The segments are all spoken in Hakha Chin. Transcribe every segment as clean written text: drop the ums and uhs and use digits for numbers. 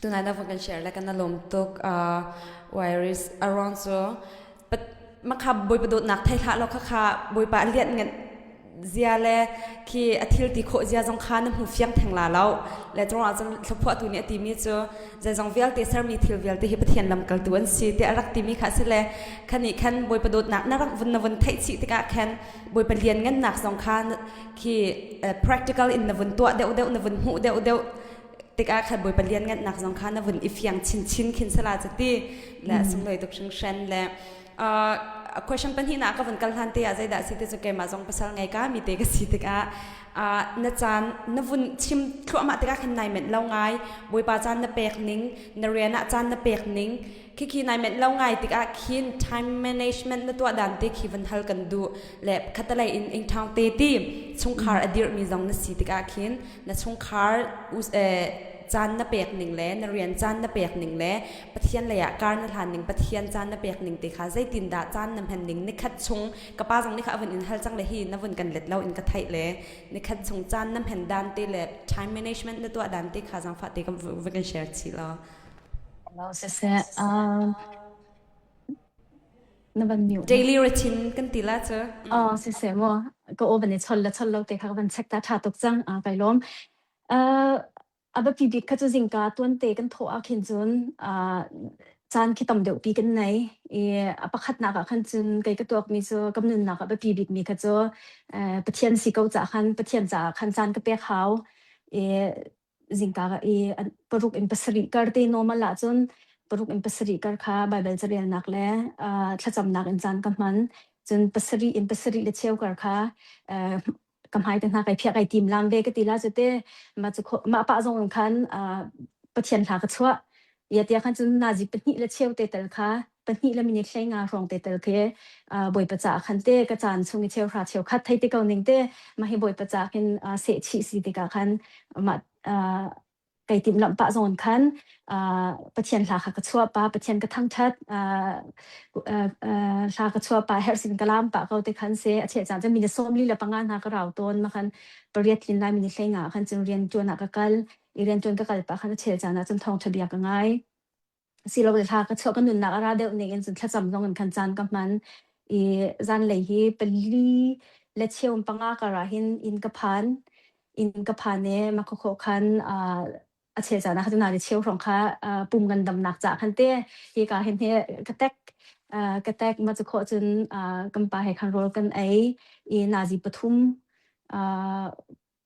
Tunai na van kan share le kan lawm tuk. Wires around cu makha bawipa dawtnak thei hlah law khakha bawipa a lianh ngan zia le khi a thil ti khawh zia zong kha na hmu fiang theng la lo le cungah ah cun thlaphuah tu nih a timi cu zeizong vialte sermi thil vialte hi Pathian lamkaltu an si tiah a rak timi kha si le khani khan bawipa dawtnak na rak vun na vun theih chih tikah khan bawipa lian ngannak zong kha khi practical in na vun tuah deuh deuh na vun hmuh deuh deuh tikah khan bawipa lian ngannak zong kha na vun i fiang chinchin khin sala cu ti le sunglawi tuk hringhran le question pahnihnak ka vun kal hlan te ah zeidah si ti cu keimah zong pasal ngei ka mi te ka si tikah na caan na vun chim thluahmah tikah khan nai menh lo ngai bawipa caan na pek ning na rian ah caan na pek ning khikhi nai menh lo ngai tikah khin time management na tuah dan te khi van hal kan duh le khatalei in ingthang te ti chungkhar a dirhmi zong na si tikah khin na chungkhar caan na pek ning le na rian caan na pek ning le Pathian lei ah kar na hlan ning Pathian caan na pek ning te kha zeitin dah caan na hman ning nikhat chung ka pa zong nih kha a vun in hal cang le hi na vun kan let lo in ka theih le nikhat chung caan na hman dan te le time management na tuah dan te kha zangfah te ka vun kan share chih law. Hello, siseh. Na van mute na. Daily routine kan ti la cu. Oh, siseh maw. Ka aw van i chol le chol lo te kha ka van check ta tha tuk cang. Kai lawm. A biapi bik kha cu zingka tuante kan thawh ah khin cun caan khi tam deuhpi kan nei. I a pakhatnak ah khan cun kei ka tuakmi cu ka nunnak ah biapi bikmi kha cu Pathian si ko caah khan Pathian caah khan caan ka pek hau. I zingka i paruk in pasarih kar te normal ahcun paruk in pasarih kar kha Baibal carelnak le thlacamnak in caan ka hman. Cun pasarih in pasarih le cheu kar kha ka hmai te hna kai phiah kai tim lam ve ka ti la cu te mah cu mah pah zong in khan Pathian hla ka chuah. Ia tia khan cun nazi pahnih le cheu te tel kha pahnih le minute 15 hrawng te tel khi Bawipa caah khan te ka caan chung i cheuhra cheukhat thei te ko ning te mah hi Bawipa caah khin seh chih si tikah khan mah kai timhlamh pah zawn khan Pathian hla kha ka chuah pa Pathian ka thangthat hla ka chuah pa herh sin ka lam pah ko te khan se a cheh caan cu mine sawm li le panga hna ka rau tawn ma khan pariat tlin lai mine hlei nga khan cun rian tuan ah ka kal i rian tuan ka kal pah khan a chel caan ah cun thawngtha bia ka ngai silole thla ka chuah ka nunnak a ra deuh ning in cun thlacam zong in khan caan ka hman i zanlei hi pali le cheu panga kar ah hin inn ka phan inn ka phan i makhokho khan a chel caan ah khan na cheu hrawng kha pum ngan damnak ca khan te hi ka hin he ka tek ka tek ma chu kho cun kan pa he khan rawl kan ei i nazi pathum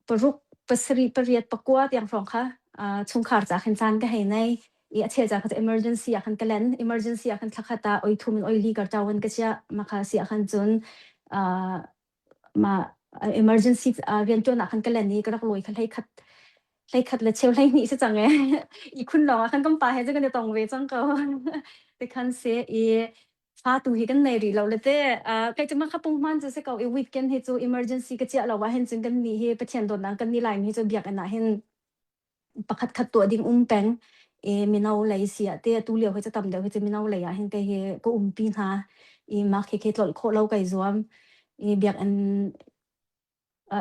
paruk, pasarih, pariat, pakua tiang hrawng kha chungkhar ca khin caan ka hei nei i a chel ca kha emergency ah khan ka len emergency ah khan thlakhat ah oi thum in oi li kar ṭawan ka chia makha si ah khan cun ma emergency rianṭuan ah khan ka len i ka rak lawi kha hlei khat hlei khat le cheu hlei hnih si cang e i khun lawng ah khan kan pa he cu kan i tong ve cang ko te khan se i Fa tu hi kan nei rih lo le te. Kei cu mah kha punghman cu si ko i weekend hi cu emergency ka chiah lo ah hin cun kan nih hi Pathian dawtnak kan nih Laimi hi cu biakinn ah hin pakhat khat tuah ding um peng. I mino lei si ah te atu lio hi cu tam deuh hi cu mino lei ah hin kei hi ka umpi hna. I mah khi khi tlolh khawh lo kai zuam. I biakinn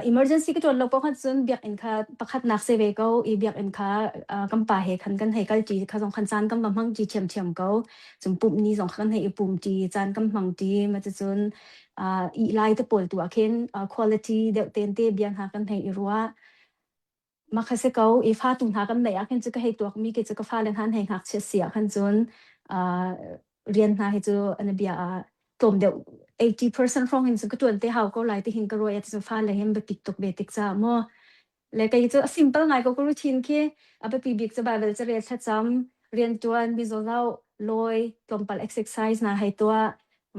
Emergency ka ṭuan lo paoh cun biakinn kha pakhatnak si ve ko i biakinn kha kan pa he khan kan hei kalṭi kha zong khan caan kan va hmangṭi ṭhiamṭhiam ko. Cun pumh ni zong kha kan hei i pumṭi, caan kan hmangṭi. Mah cucun ih lai te pawl tu ah khin quality deuh tein te bia hna kan hei i ruah. Mah kha si ko i fatu hna kan neih ah khin cu ka hei tuakmi khi cu ka fale hna an hei ngakchia si ah khan cun rian hna hi cu an bia ah tlawm deuh 80% hrawng in cun ka ṭuan te hau ko lai ti hin ka ruah i cun fale hin biapit tuk ve tik caah maw le kei cu a simple ngai ko ka routine khi a biapi bik cu Bible carel thlacam rianṭuan mizaw zoh lawi tlawmpal exercise hna hei tuah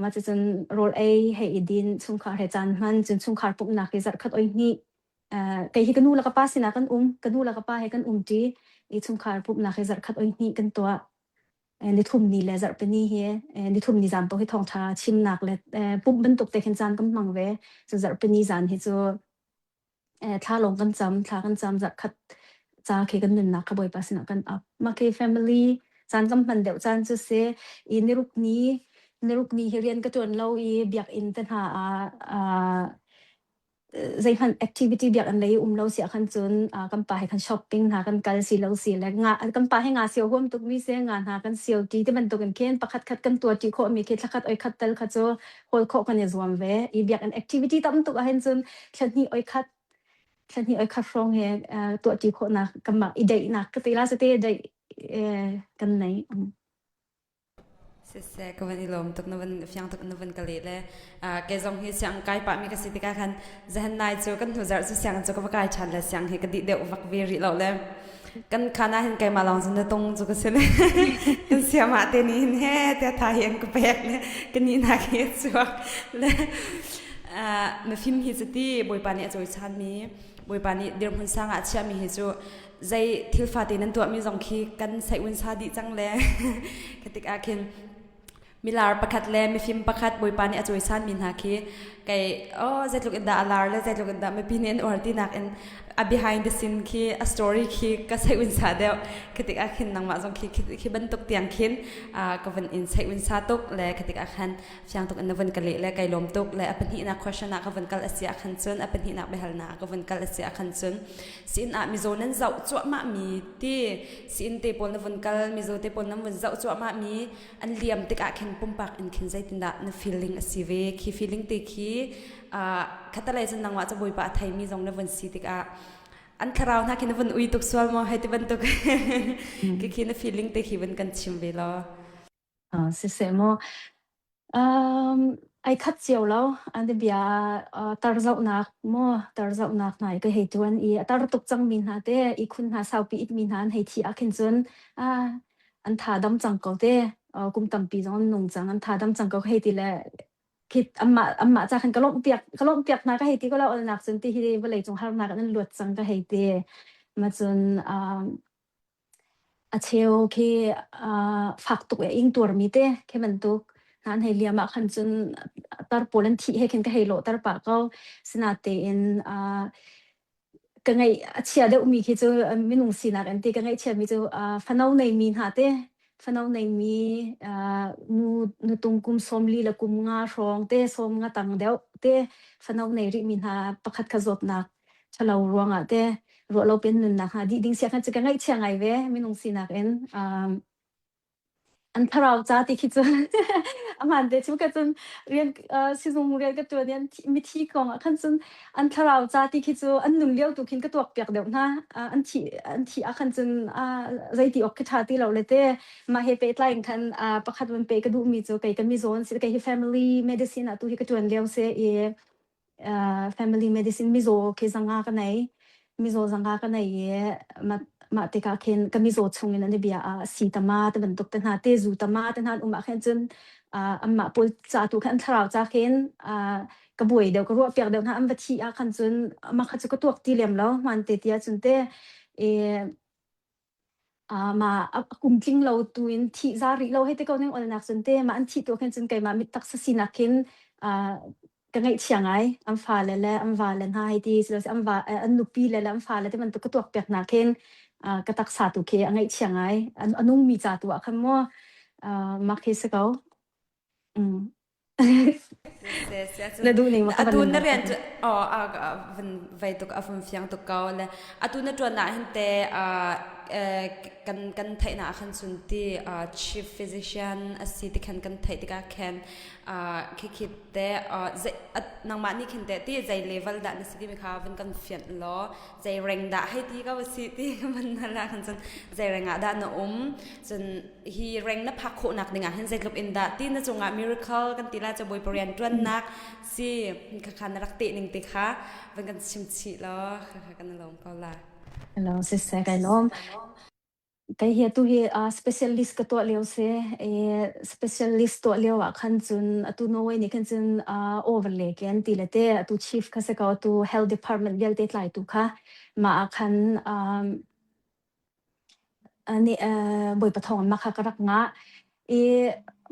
mah cucun rawl ei hei i din chungkhar he caan hman cun chungkhar pumhnak hi zarhkhat oi hnih Kei hi ka nu le ka pa sinah kan um. Ka nu le ka pa he kan umṭi i chungkhar pumhnak hi zarhkhat oi hnih kan tuah. Nithum ni le zarhpini hi nithum ni zan paoh hi thawngṭha chimnak le pumh bantuk te khin caan kan hmang ve. Cun zarhpini zan hi cu thla lawng kan cam, thla kan cam zarhkhat ca khi kan nunnak kha Bawipa sinah kan ap. Mah khi family caan kan hman deuh caan cu si i niruk ni niruk ni hi rian ka ṭuan lo i biakinn te hna ah. Zeihmanh activity biakinn lei i um lo si ahkhan cun kan pa he khan shopping hna kan kal si lo si le nga kan pa he nga sio huam tukmi si nga hna kan sio ṭi ti bantukin khin pakhat khat kan tuah ṭi khawhmi khi thlakhat oi khat tal kha cu hawl khawh kan i zuam ve. I biakinn activity tam tuk ahhin cun thlahnih oi khat thlahnih oi khat hrawng he tuah ṭi khawhnak kanmah i daihnak ka ti la sate daih kan nei. Siseh, ka van i lawm tuk na van fiang tuk na van ka leh le kei zong hi siang kai pah mi ka si tikah khan zahan nai cu kan hnu zarh cu siang cu ka va kai ṭhan le siang hi ka dih deuh vak ve rih lo le kan khan ah hin keimah lawng cun na tung cu ka si le kan siamah te nih hin he tia tha hi an ka pek le ka ni nak hi a chuak le mifim hi cu ti Bawipa nih a cawisan mi Bawipa nih dirhmun sang ah a chiahmi hi cu zei thil fate nan tuahmi zong khi kan saiun sa dih cang le ka tik ah khin milar pakhat le mifim pakhat bawipa nih a cawisan mi hna khi kei oh zeitluk in dah a lar le zeitluk in dah mipi nih an uar ti nak in a behind the scene khi a story khi ka saiun sa deuh khi tik ah khin nangmah zong khi khi bantuk tiang khin ka van in saiun sa tuk le khi tik ah khan fiang tuk in na van ka leh le kai lawm tuk le a pahnihnak question ah ka van kal a si ah khan cun a pahnihnak biahalnak ah ka van kal a si ah khan cun Sin ah mizaw nan zoh cuahmah mi ti sin te pawl na vun kal mizaw te pawl nan vun zoh cuahmah mi an liam tikah khin pumpak in khin zeitindah na feeling a si ve khi feeling te khi khatalei cun nangmah cu bawipa a theimi zong na vun si tikah an thlarau hna khi na vun ui tuk sual maw hei ti bantuk khi khi na feeling te khi vun kan chim ve law. Siseh maw ai khat cio lo. An bia tar zohnak maw tar zohnak hna i ka hei ṭuan i a tar tuk cangmi hna te ihkhun hna saupi itmi hna an hei thih ahkhin cun an tha dam cang ko te. Kum tampi zong an nung cang an tha dam cang ko ka hei ti le khi anmah anmah ca khan ka lawmhpiak hna ka hei ti ko lo alnak cun ti hi vawlei cung harnak in an luat cang ka hei ti. Ma cun A cheu khi fak tuk i a ingtuarmi te khi bantuk hna an hei liam ahkhan cun tar pawl an thih he khin ka hei lawhter pah ko. Sinatein ka ngaih a chia deuhmi khi cu minung sinak in ti ka ngaihchiatmi cu fano neimi hna te, fano neimi nu nutung kum 40 le kum nga hrawng te, 50 tang deuh te fano nei rihmi hna pakhat kha zawtnak ṭhalo ruangah te ruahlo piin nunnak hnga dih ding sia khan cu ka ngaihchia ngai ve minung sinak in an thlarau ca ti khi cu aman te chu ka cun rian sizung rian ka ṭuan i an mithi kong ah khan cun an thlarau ca ti khi cu an nun lio tu khin ka tuak piak deuh hna an thi ah khan cun zeiti awk khi ṭha ti lo le te mah he pehtlai in khan pakhat van pe ka duhmi cu kei ka mizawn si kei hi family medicine ah tu hi ka ṭuan lio si i family medicine mizaw khi zanga ka nei. Mizaw zanga ka nei i mah, mah tikah khin ka mizaw chungin an i bia ah si tama te bantuk te hna te zu tama te hna an um ah khin cun anmah pawl ca tu khan an thlarau ca khin ka buai deuh ka ruah piak deuh hna an va thi ah khan cun mah kha cu ka tuak ti lem lo hman te ti ahcun te i Mah a kum tling lo tu in thih za rih lo hei ti ko ning olnak cun te mah an thih tu khin cun keimah mit taksa sinak khin ka ngaihchia ngai an fale le an vale hna hei ti silose an va an nupi le le an fale ti bantuk ka tuak piak hna khin ka taksa tu khi a ngaihchia ngai a nungmi ca tu ah khan mu mah khi si ko. Na duh ning ma ka Atu na rian cu oh van vei tuk a van fiang tuk ko le atu na tuan ah hin te kan kan theih na khan sun ti chief physician a si ti khan kan theih tikah khan khi khi te nangmah nih khin te ti zei level dah na si ti mi kha van kan fianh law zei reng dah hei ti ko si ti man na la khan cun zei reng ah dah na um cun hi reng na phak khawhnak ding ah hin zeitluk in dah ti na cungah miracle kan ti la cu Bawipa rian ṭuannak si khakha na rak teh ning te kha van kan chim chih law khakha kan lawm ko la. Hello siseh kai lawm. Kai hi atu hi specialist ka tuah lio si. Specialist tuah lio ah khan cun atu Norway nih khan cun overlay ke an ti le te atu chief kha si ko atu health department vialte tlaitu kha mah ah khan Nih Bawipa thawngin mah kha ka rak ngah i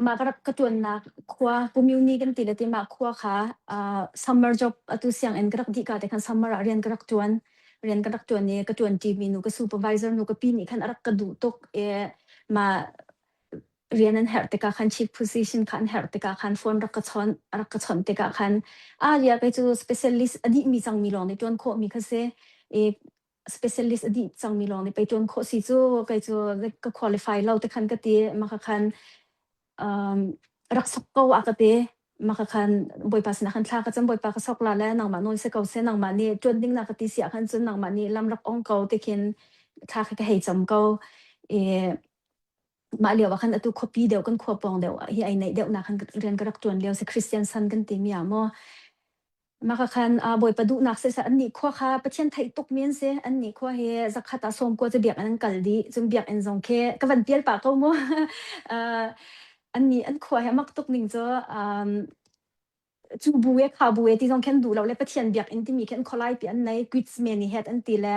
mah ka rak ka ṭuannak khua Kommune kan ti le ti mah khua kha summer job atu sianginn ka rak dih ka te khan summer ah rian ka rak ṭuan. Rian ka rak ṭuan i ka ṭuanṭimi nu ka supervisor nu ka pi nih khan a rak ka duh tuk i mah. Rian an herh tikah khan chief position kha an herh tikah khan phone rak ka chawnh rak ka chawnh tikah khan ah ria kei cu specialist a dihmi cangmi lawng nih ṭuan khawhmi kha si i specialist a dih cangmi lawng nih pei ṭuan khawh si cu kei cu ka qualify lo te khan ka ti mah kha khan rak sok ko a ka ti. Mah kha khan Bawipa sinah khan thla ka cam Bawipa ka sok la le nangmah nawl si ko seh nangmah nih ṭuan ding na ka ti si ahkhan cun nangmah nih lam rak ong ko ti khin thla kha ka hei cam ko i mah lio ah khan atu khuapi deuh kan khua pawng deuh hi ai naih deuh nak khan rian ka rak ṭuan lio si Christian san kan timi ah maw mah kha khan Bawipa duhnak siseh annih khua kha Pathian theih tukmi an si. Annih khua hi zakhat ah sawmkua cu biakinn an kal dih. Cun biakinn zong khi ka van pial pah ko mu. Uh, annih an khua hi a mak tuk ning cu cu bu e kha bu e ti zong khi an duh lo le Pathian biakinn timi khi an khualai pi an nei. Quitsmeni het an ti le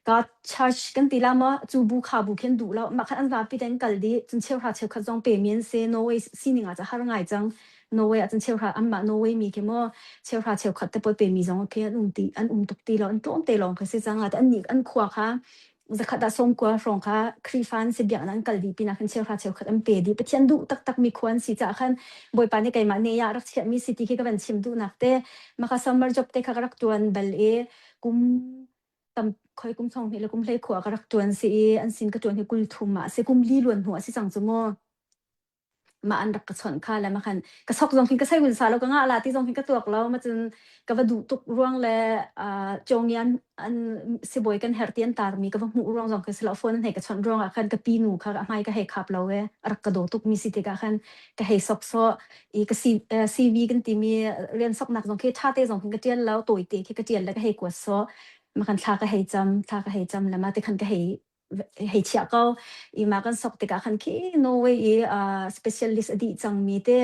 God church kan ti la maw cu bu kha bu khin duh lo mah khan an zapi tein kal dih cun cheuhra cheukhat zong pe mi an si Norway sining ah ca har ngai cang Norway ah cun cheuhra anmah Norway mi khi maw cheuhra cheukhat te pawl pe mi zong khi an um ti an um tuk ti lo an tlawm te lawng khi si cang an nih an khua kha zakhat ah sawmkua hrawng kha Khrihfa an si biakinn an kal dih pinah khan cheuhra cheukhat an pe dih Pathian duh taktak mi khua an si caah khan Bawipa nih keimah ne ah rak chiah mi si ti khi ka van chim duhnak te maka summer job te kha ka rak tuan bal i kum tam khoi kum thong hnih le kum hlei khua ka rak ṭuan si i an sin ka ṭuan hi kul thum ah a si kum li luan hnu a si cang cu mu mah an rak ka chawnh kha le ma khan ka sok zong khin ka sei hun sa lo ka ngah la ti zong khin ka tuak lo ma cun ka va duh tuk ruang le Chongian an sibawi kan her ti an tar mi ka va hmuh ruang zong khi si lo phone an hei ka chawnh ruang ah khan ka pi nu kha a hmai ka hei khap lo e a rak ka daw tuk mi si tikah khan ka hei sok so i ka CV kan timi rian soknak zong khi ṭha te zong khin ka ṭial lo tawite khi ka ṭial le ka hei kuat sawh ma kan thla ka hei cam thla ka hei cam le ma ti khan ka hei hei chiah ko i ma kan sok tikah khan khi Norway i specialist a dih cangmi te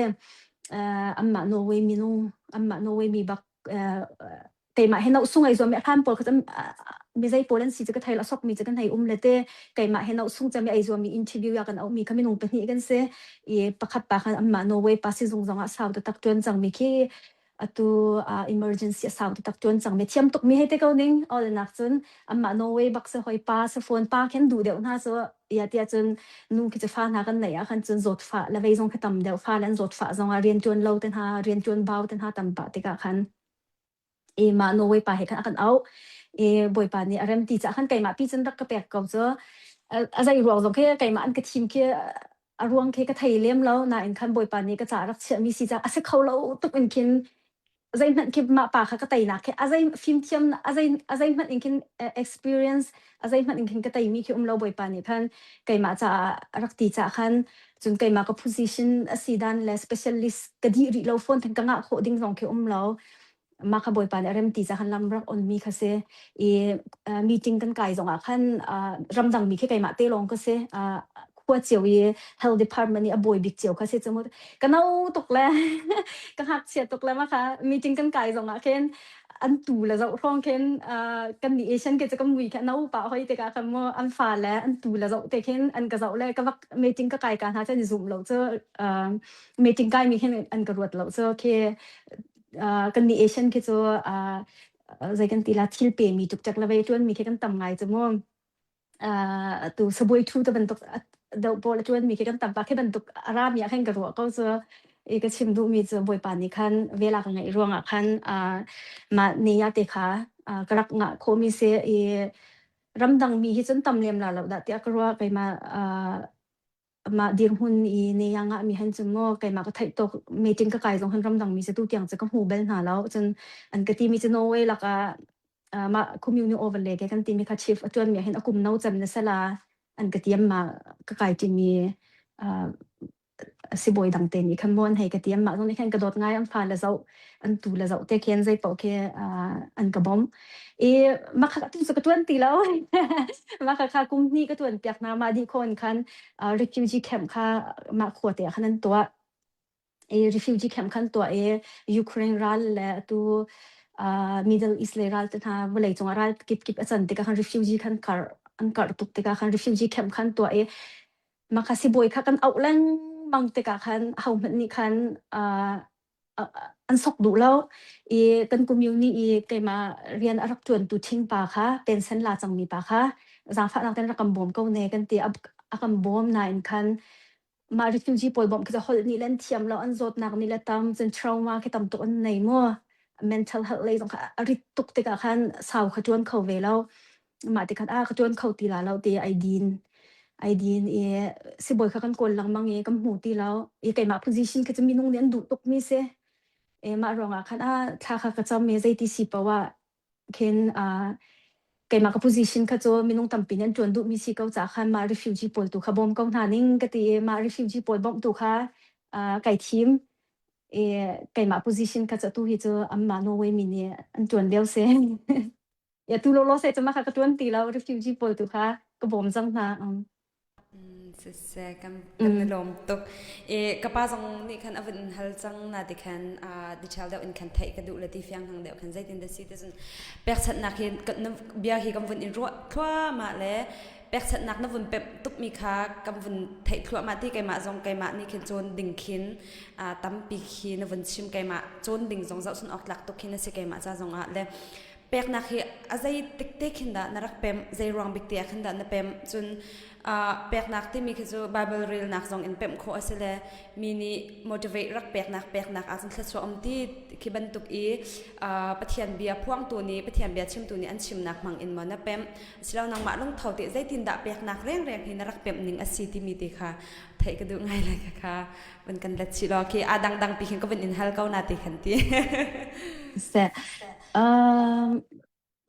anmah Norway minung anmah Norway mi bak keimah he no sung ai zuam mi a hlan pawl kha mi zei pawl an si cu ka thei lo sok mi cu kan hei um le te keimah he no sung cem ai zuam mi interview ya kan auh mi kha minung pahnih kan si i pakhat pa khan anmah Norway pa sizung zong ah sau taktak tuan cang mi khi atu emergency a sau taktak tuan cang mi thiam tuk mi hei te ko ning all nak cun anmah Norway bak se hoi pa se phone pa khen duh deuh hna so ya tia cun nu khi chu fa hna kan nei ah khan cun zawt fa le vei zong kha tam deuh fa le an zawt fa zong ah rian tuan lo te hna rian tuan bau te hna tam pa tikah khan i mah Norway pa he khan a kan auh i Bawipa nih a rem ti caah khan keimah pi cun rak ka pek ko cu a zei ruang zong khi keimah an ka thim khi a ruang khi ka thei lem lo nain khan Bawipa nih ka caah rak chiahmi si caah a si kho lo tuk in khin zeihmanh khi mah pa kha ka teinak khi a zei fimthiam a zeihmanh in khin experience a zeihmanh in khin ka teimi khi um lo Bawipa nih khan keimah caah a rak ti caah khan cun keimah ka position a si dan le specialist ka dih rih lo phone ka ngah khawh ding zong khi um lo mah kha Bawipa nih a rem ti caah khan lam rak on mi kha si i meeting kan kai zong ah khan ramdang mi khi keimah te lawng ka si khua cio i health department i a bawi bik cio kha si cu mu ka no tuk le ka ngakchia tuk le mah kha meeting kan kai zong ah khin an tu le zoh hrawng khin kan nih Asian ke cu kan mui kha no pa hoi tikah khan mu an fa le an tu le zoh te khin an ka zoh le ka vak meeting ka kai ka hna cun zoom lo cu meeting kai mi khin an ka ruat lo cu khi kan nih Asian khi cu zei kan ti la thil pe mi tuk le vei tuan mi khi kan tam ngai cu mu tu sabuai thu te bantuk deuh pawl a ṭuan mi khi kan tam pah khi bantuk a rami ah khan ka ruah ko cu i ka chim duhmi cu Bawipa nih khan vela ka ngeih ruangah khan mah ni ah te kha ka rak ngah khawhmi si i ramdang mi hi cun tam lem la lo dah tiah ka ruah keimah mah dirhmun i ne ya ngah mi han cun maw keimah ka theih tawk meeting ka kai zong han ramdang mi cu tu tiang cu ka hmu bel hna lo cun an ka ti mi cu Norway lakah mah community overlay ke kan ti mi kha chief a tuan mi hin a kum no cem na sela an ka tiam ma ka kai ti mi sibawi dang te nih khan maw an hei ka ti anmah zong nih khan ka dawt ngai an fa le zoh an tu le zoh te khin zei paoh khi an ka bawmh i mah kha tu cu ka tuan ti lo mah kha kha kum hnih ka tuan piak hna mah dih khon khan refugee camp kha mah khua te ah khan an tuah i refugee camp khan tuah i Ukraine ral le atu Middle East le ral te hna vawlei cungah ral kip kip a can tikah khan refugee khan kar an karh tuk tikah khan refugee camp khan tuah i Mah kha sibawi kha kan auh lengmang tikah khan ahohmanh nih khan an sok duh lo i kan commune i keimah rian a rak ṭuantu ṭhing pa kha pension la cangmi pa kha zaangfahnak tein rak kan bawm ko ne kan ti. a kan bawm nain khan mah refugee pawl bawmh khi cu holh nih le an thiam lo, an zawtnak nih le tam, cun trauma khi tam tuk an nei mu. Mental health lei zong kha a rit tuk tikah khan sau kha ṭuan kho ve lo. Mah tikhan a ka ṭuan kho ti la lo ti ai din. Ai din i sibawi kha kan kawl lengmang i kan hmu ti lo. I keimah position khi cu minung nih an duh tuk mi si. E mah ruangah khan a thla kha ka cam i zeiti si paoh ah khin keimah ka position kha cu minung tampi nih an ṭuan duhmi si ko caah khan mah refugee pawl tu kha bawm ko hna ning ka ti i mah refugee pawl bawmh tu kha kai thim. I keimah position kha cu atu hi cu anmah Norway mi nih an ṭuan lio si. Ya tu lawlaw seh cu mah kha ka ṭuan ti lo refugee pawl tu kha ka bawm cang hna. Siseh kan i lawm tuk. I ka pa zong nih khan a vun in hal cang na ti khan detail deuh in khan theih ka duh le ti fiang hang deuh khan zeitin dah si ti cun pekchanhnak hi bia hi kan vun in ruah thluahmah le pekchanhnak na vun pemh tukmi kha kan vun theih thluahmah ti keimah zong keimah nih khin cawn ding khin tampi khi na vun chim keimah cawn ding zong zohchun awk tlak tuk khin a si keimah ca zong ah le peknak hi a zei tik te khin dah na rak pem zei ruang bik te ah khin dah na pem cun peknak timi khi cu Bible relnak zong in pemh khawh a si le mi nih motivate rak peknak peknak ahcun thluachuah um ti khi bantuk i Pathian bia phuangtu nih Pathian bia chimtu nih an chimnak hmang in maw na pemh silo nangmah lungtho te zeitin dah peknak rengreng hi na rak pemh ning a si timi te kha theih ka duh ngai lai kha kha van kan let chih law khi a dangdang pi khin ka van in hal ko na ti khan ti. Seh. Um,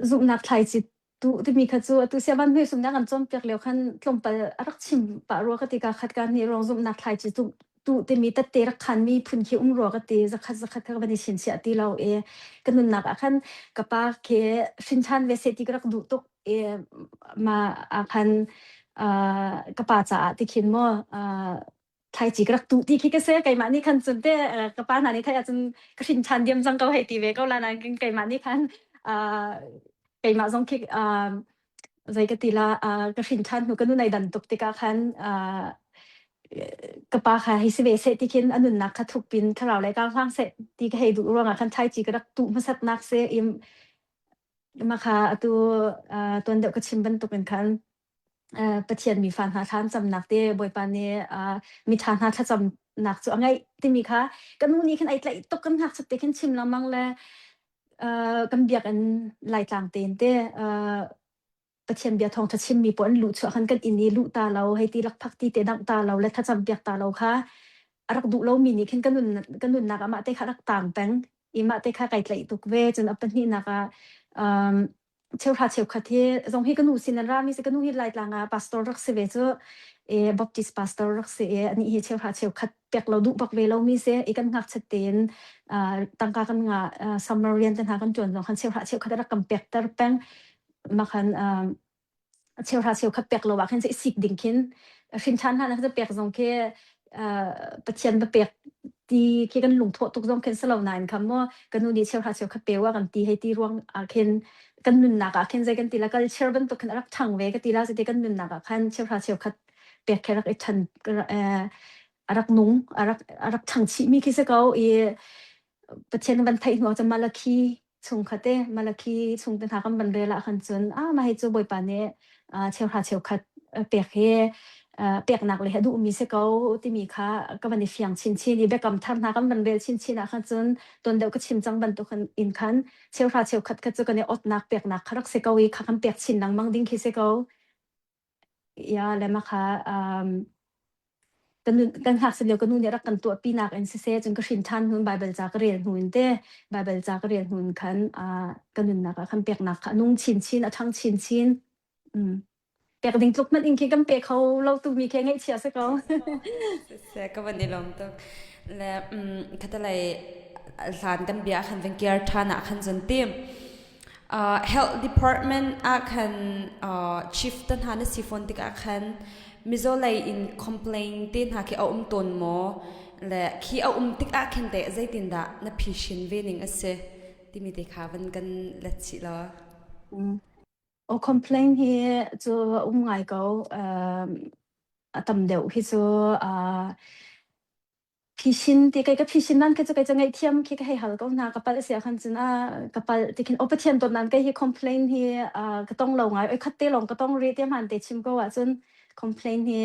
zumhnak thlaici tuh timi kha cu atu siavan hme sumnak an cawnpiak lio khan tlawmpal a rak chim pah rua ka ti ka khat ka ni rong zumhnak thlaici tuh tuh timi tette rak khan mi phun khi um rua ka ti zakhat zakhat kha van i chinchiah ti lo e ka nunnak ah khan ka pa khi hrin ṭhan ve seh ti ka rak duh tuk e ma ah khan ka pa caah ti khin maw thlaici ka rak tuh ti khi ka si keimah nih khan cun te ka pa hna nih theih ahcun ka hrin ṭhan diam cang ko hei ti ve ko la nain keimah nih khan keimah zong khi zei ka ti la ka hrin ṭhan hnu ka nu nei dan tuk tikah khan ka pa kha hei si ve seh ti khin a nunnak kha thuk pin thlarau le kar hlang seh ti ka hei duh ruangah khan thlaici ka rak tuh hmasatnak si i mah kha atu tuan deuh ka chim bantukin khan Pathian mifa hna thla an camnak te Bawipa nih miṭha hna thlacamnak cu a ngaih timi kha ka nu nih khin ai tlaih tuk kan ngakchiat te khin chim lengmang le kan biakinn Laitlang tein te Pathian bia thawngṭha chimmi pawl an luhchuah khan kan inn i luh ta lo hei ti lakphak ti te dangh ta lo le thlacam piak ta lo kha a rak duh lomi nih khin ka nunnak ah mah te kha a rak taang peng i mah te kha kai tlaih tuk ve cun a pahnihnak ah cheuhra cheukhat hi zong hi ka nu sin an rami si ka nu hi Laitlang ah pastor rak si ve cu e Baptist pastor rak si i anih hi cheuhra cheukhat pek lo duh bak ve lomi si i kan ngakchiat tein tangka kan nga summer rian te hna kan ṭuan zong khan cheuhra cheukhat a rak kan pekter peng mah khan cheuhra cheukhat pek lo ah khin sik ding khin hrin ṭhan hna na pek zong khi Pathian va pek ti khi kan lungthawh tuk zong khin si lo nain kha maw ka nu nih cheuhra cheukhat pe wa kan ti hei ti ruang ah khin kan nunnak ah khin zei kan ti la culture bantuk khin a rak ṭhang ve ka ti la cuti kan nunnak ah khan cheuhra cheukhat pek khi rak i ṭhan a rak nung a rak ṭhang chih mi khi si ko i Pathian van theih hnu ah cun Malakhi chung kha te Malakhi chung te hna kan van rel ah khan cun ah mah hi cu Bawipa nih cheuhra cheukhat pek hi peknak le hi a duhmi si ko timi kha ka van i fiang chinchin i biakam thar hna kan van rel chinchin ah khan cun tuan deuh ka chim cang bantuk in khan cheuhra cheukhat kha cu kan i otnak peknak kha rak si ko i kha kan pek chin lengmang ding khi si ko. Ya le mah kha kan ngakchia lio ka nu nih a rak kan tuahpinak in siseh cun ka hrin ṭhan hnu in Baibal ca ka rel hnu in te Baibal ca ka rel hnu in khan ka nunnak ah khan peknak kha a nung chinchin a ṭhang chinchin. Mm. Pek ding tluk hmanh in khi kan pe kho lo tumi khi ngaihchia si ko. Siseh ka van i lawm tuk. Le khatalei hlan kan bia khan van kiar ṭhan ah khan cun tim. Health department ah khan chief te hna na si fawn tikah khan mizaw lei in complain te hna khi a um tawn maw? Le khi a um tikah khin teh zeitindah na phishin ve ning a si timi te kha van kan let chih law. Mm. O complain hi cu a um ngai ko. A tam deuh hi cu Phisin ti kei ka phisin nan khi cu kei cu ngaihthiam khi ka hei hal ko hna. Ka palh a si ahkhan cun ah ka palh ti khin aw Pathian dawt nain kei hi complain hi ka tong lo ngai. Oi khat te lawng ka tong rih ti hmaan te chim ko ahcun. Complain hi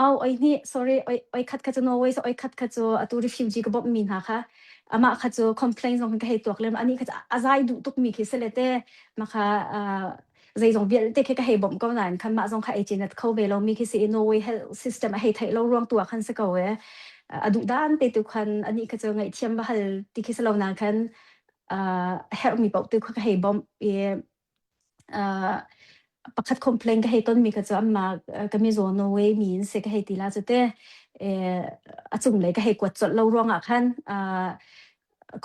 au oi ni sorry oi oi khat kha chu Norway so oi khat kha chu atu refugee ka bawmh mi hna kha amah kha chu complain zong ka hei tuak lem ani kha a zai duh tuk mi khi sele te ma kha zeizong vialte khi ka hei bawmh ko nain khan mah zong kha ei chin kho ve lo mi khi si Norway health system a hei theih lo ruang tu ah khan si ko e a duh dan te tu khan ani kha chu ngaihthiam ba hal ti khi si lo na khan a herh mi paoh tu kha ka hei bawmh i pakhat complain ka hei ton mi kha chu amma ka mi zaw Norway mi in se ka hei ti la chu te a cung lei ka hei kuat colh lo ruang ah khan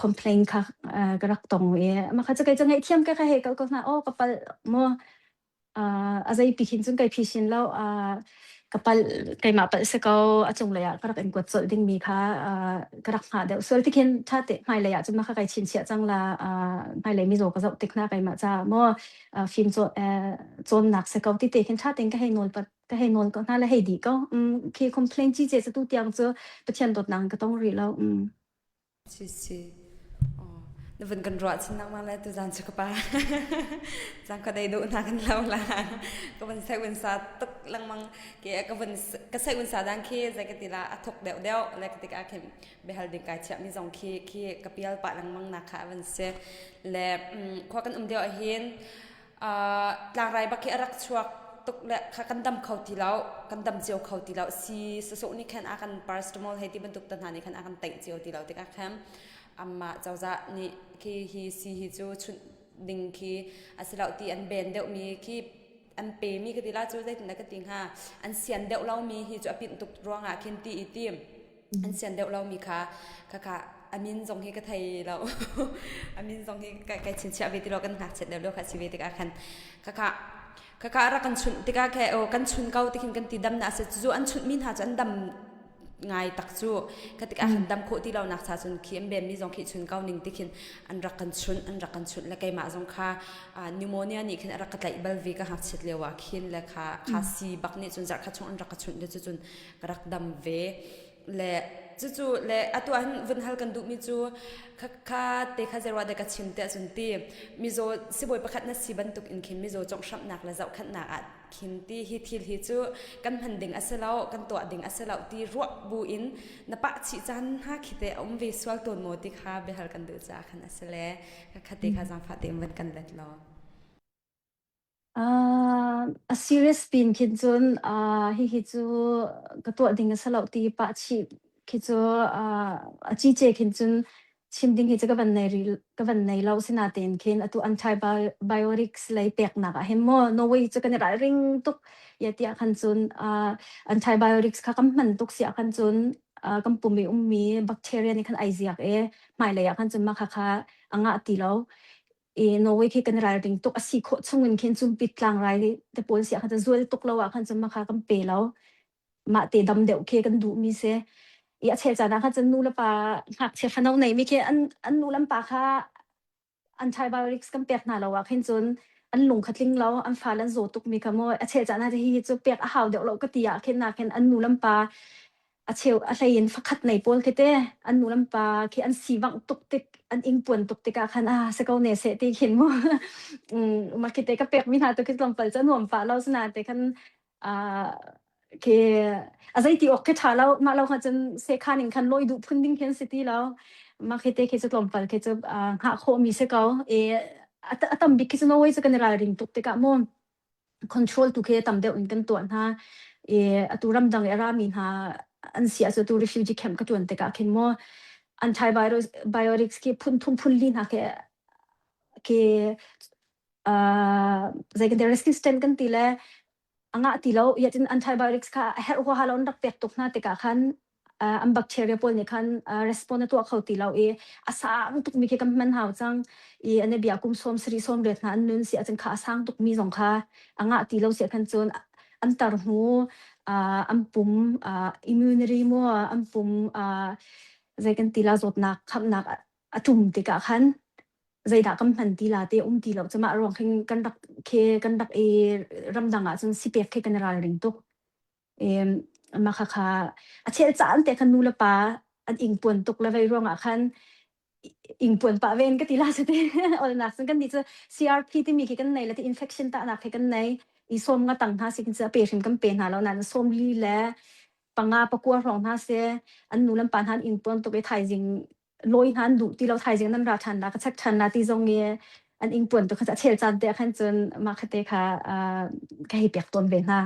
complain kha ka rak tong i mah kha cu kei cu ngaihthiam ka ka hei kal ko hna aw ka palh maw a zeipi khin cun kai phisin lo ka palh keimah palh si ko a cunglei ah ka rak in kuat colh dingmi kha ka rak hngah deuh sual ti khin ṭha te hmailei ah cun mah kha kai chinchiah cang la hmailei mizaw ka zoh tik hna keimah caah maw fim cawnnak si ko ti te khin ṭha tein ka hei nawl pat ka hei nawl ko hna le hei dih ko khi complain ci ce cu tu tiang cu Pathian dawtnak in ka tong rih lo. Si si. Oh, na vun kan ruah chin nangmah le tuzan cu ka pa. Zang ka dei duh na kan lo la. Ka vun sai un sa tuk lengmang ke ka vun ka sai un sa dang khi zai ka ti la a thuk deuh deuh le ka tik ah khin behal ding kai chiah mi zong khi khi ka pial pah lengmang na kha van si. Le khua kan um deuh ah hin tlangrai bak khi a rak chuak tuk le kha kan dam kho ti lo kan dam cio kho ti lo si sasawh nih khan a kan paracetamol hei ti bantuk te hna nih khan a kan teih cio ti lo tikah khan amah cozah nih khi hi si hi cu chunh ding khi a si lo ti an ben deuh mi khi an pe mi ka ti la cu zeitin dah ka ti hnga an sian deuh lo mi hi cu a pinh tuk ruangah khin ti i ti an sian deuh lomi kha khakha a min zong hi ka thei lo a min zong hi kai chinchiah ve ti lo kan ngakchiat lio lio kha si ve tikah khan khakha khakha rak kan chunh tikah khe o kan chun ko tikhin kan ti dam na se cu an chunh mi hna cu an dam ngai tak cu ka tikah khan dam khawh ti lo nak cha cun khi an bem mi zong khi chun ko ning tikhin an rak kan chunh an rak kan chunh le keimah zong kha pneumonia nih khin a rak ka tlaih bal ve ka ngakchiat lio ah khin le kha kha si bak nih cun zarh khat chung an rak ka chunh le cu cun ka rak dam ve le cucu le atu ah hin vun hal kan duhmi cu kha te kha zeiruah deh ka chim te ahcun ti mizaw sibawi pakhat na si bantuk in khin mizaw conghhramhnak le zohkhenhnak ah khin ti hi thil hi cu kan hman ding a si lo kan tuah ding a si lo ti ruah bu in na pah chih caan hna khi te a um ve sual tawn maw ti kha biahal kan duh caah khan a si le kha te kha zaangfah tein vun kan let law. A serious pin khin cun hihi cu ka tuah ding a si loh ti pah chih khi cu a cice khin cun chim ding hi cu ka van nei rih ka van nei lo. Sinain khin atu antibiotics lei peknak ah hin maw Norway cu kan i ralring tuk ya tiah khan cun antibiotics kha kan hman tuk siah khan cun kan pum i ummi bacteria nih khan ai ziak i hmailei ah khan cun mah khakha a ngah ti lo. I Norway khi kan ralring tuk a si khawh chung in khin cumpit tlangrai te pawl si ah khan zual tuk lo ah khan cun mah kha kan pe lo. Mah te dam deuh khi kan duh mi si. I a chel caan ah khan cun nu le pa ngakchia fano nei mi khi an nu le an pa kha antibiotics kan pek hna lo ah khin cun an lung kha tling lo an fale an zaw tuk mi kha mu a chel caan ah hi cu pek a hau deuh lo ka ti ah khin na khin an nu le an pa A cheu a hlei in fakhat nei pawl khi te an nu le an pa khi an sivangh tuk tik an ingpuan tuk tikah khan ah si ko ne seh ti khin mu mah khi te ka pek mi hna tu khi tlawmpal cu a nuam pah lo sinain te khan khi a zeiti awk khi ṭha lo mah lo kha cun sekhan in khan lawi duh phun ding khin si ti lo mah khi te khi cu tlawmpal khi cu hngah khawh mi si ko i a tam bik khi cu Norway cu kan i ralring tuk tikah mu control tu khi tam deuh in kan tuah hna i atu ramdang i a rami hna an si ahcun atu refugee camp ka ṭuan tikah khin maw antibiotics khi phun thum phun li hna khi khi zei kan ti resistant kan ti le a ngah ti lo yet in antibiotics kha a herh huaha lo an rak pek tuk hna tikah khan an bacteria pawl nih khan respond a tuah kho ti lo i a sang tukmi khi kan hman hau cang i an i bia kum sawm sarih sawm riat hna an nun si ahcun kha a sang tukmi zong kha a ngah ti lo si ahkhan cun an tar hnu an pum immunity mu an pum zei kan ti la zawtnak khamnak a ṭum tikah khan zeidah kan hman ti la te um ti lo cuma ruang khin kan rak khi kan rak i ramdang ah cun sipek khi kan ralring tuk. Mah khakha a chel caan te khan nu le pa an ingpuan tuk le vei ruangah khan ingpuan pah ven ka ti la cu ti olnak cun kan nih cu CRP timi khi kan nei le ti infection tahnak khi kan nei. I sawm nga tang hna si khin pe hrim kan pe hna lo nain sawm li le panga pakua hrawng hna se an nu le pa hna an ing puan tuk i thaizing lawi hna an duh ti lo thaizing nan ra ṭhan la ka check ṭhan la ti zong i an ing puan tu kha a chel caan te ah khan cun mah khate kha ka hei pek tawn ve hna.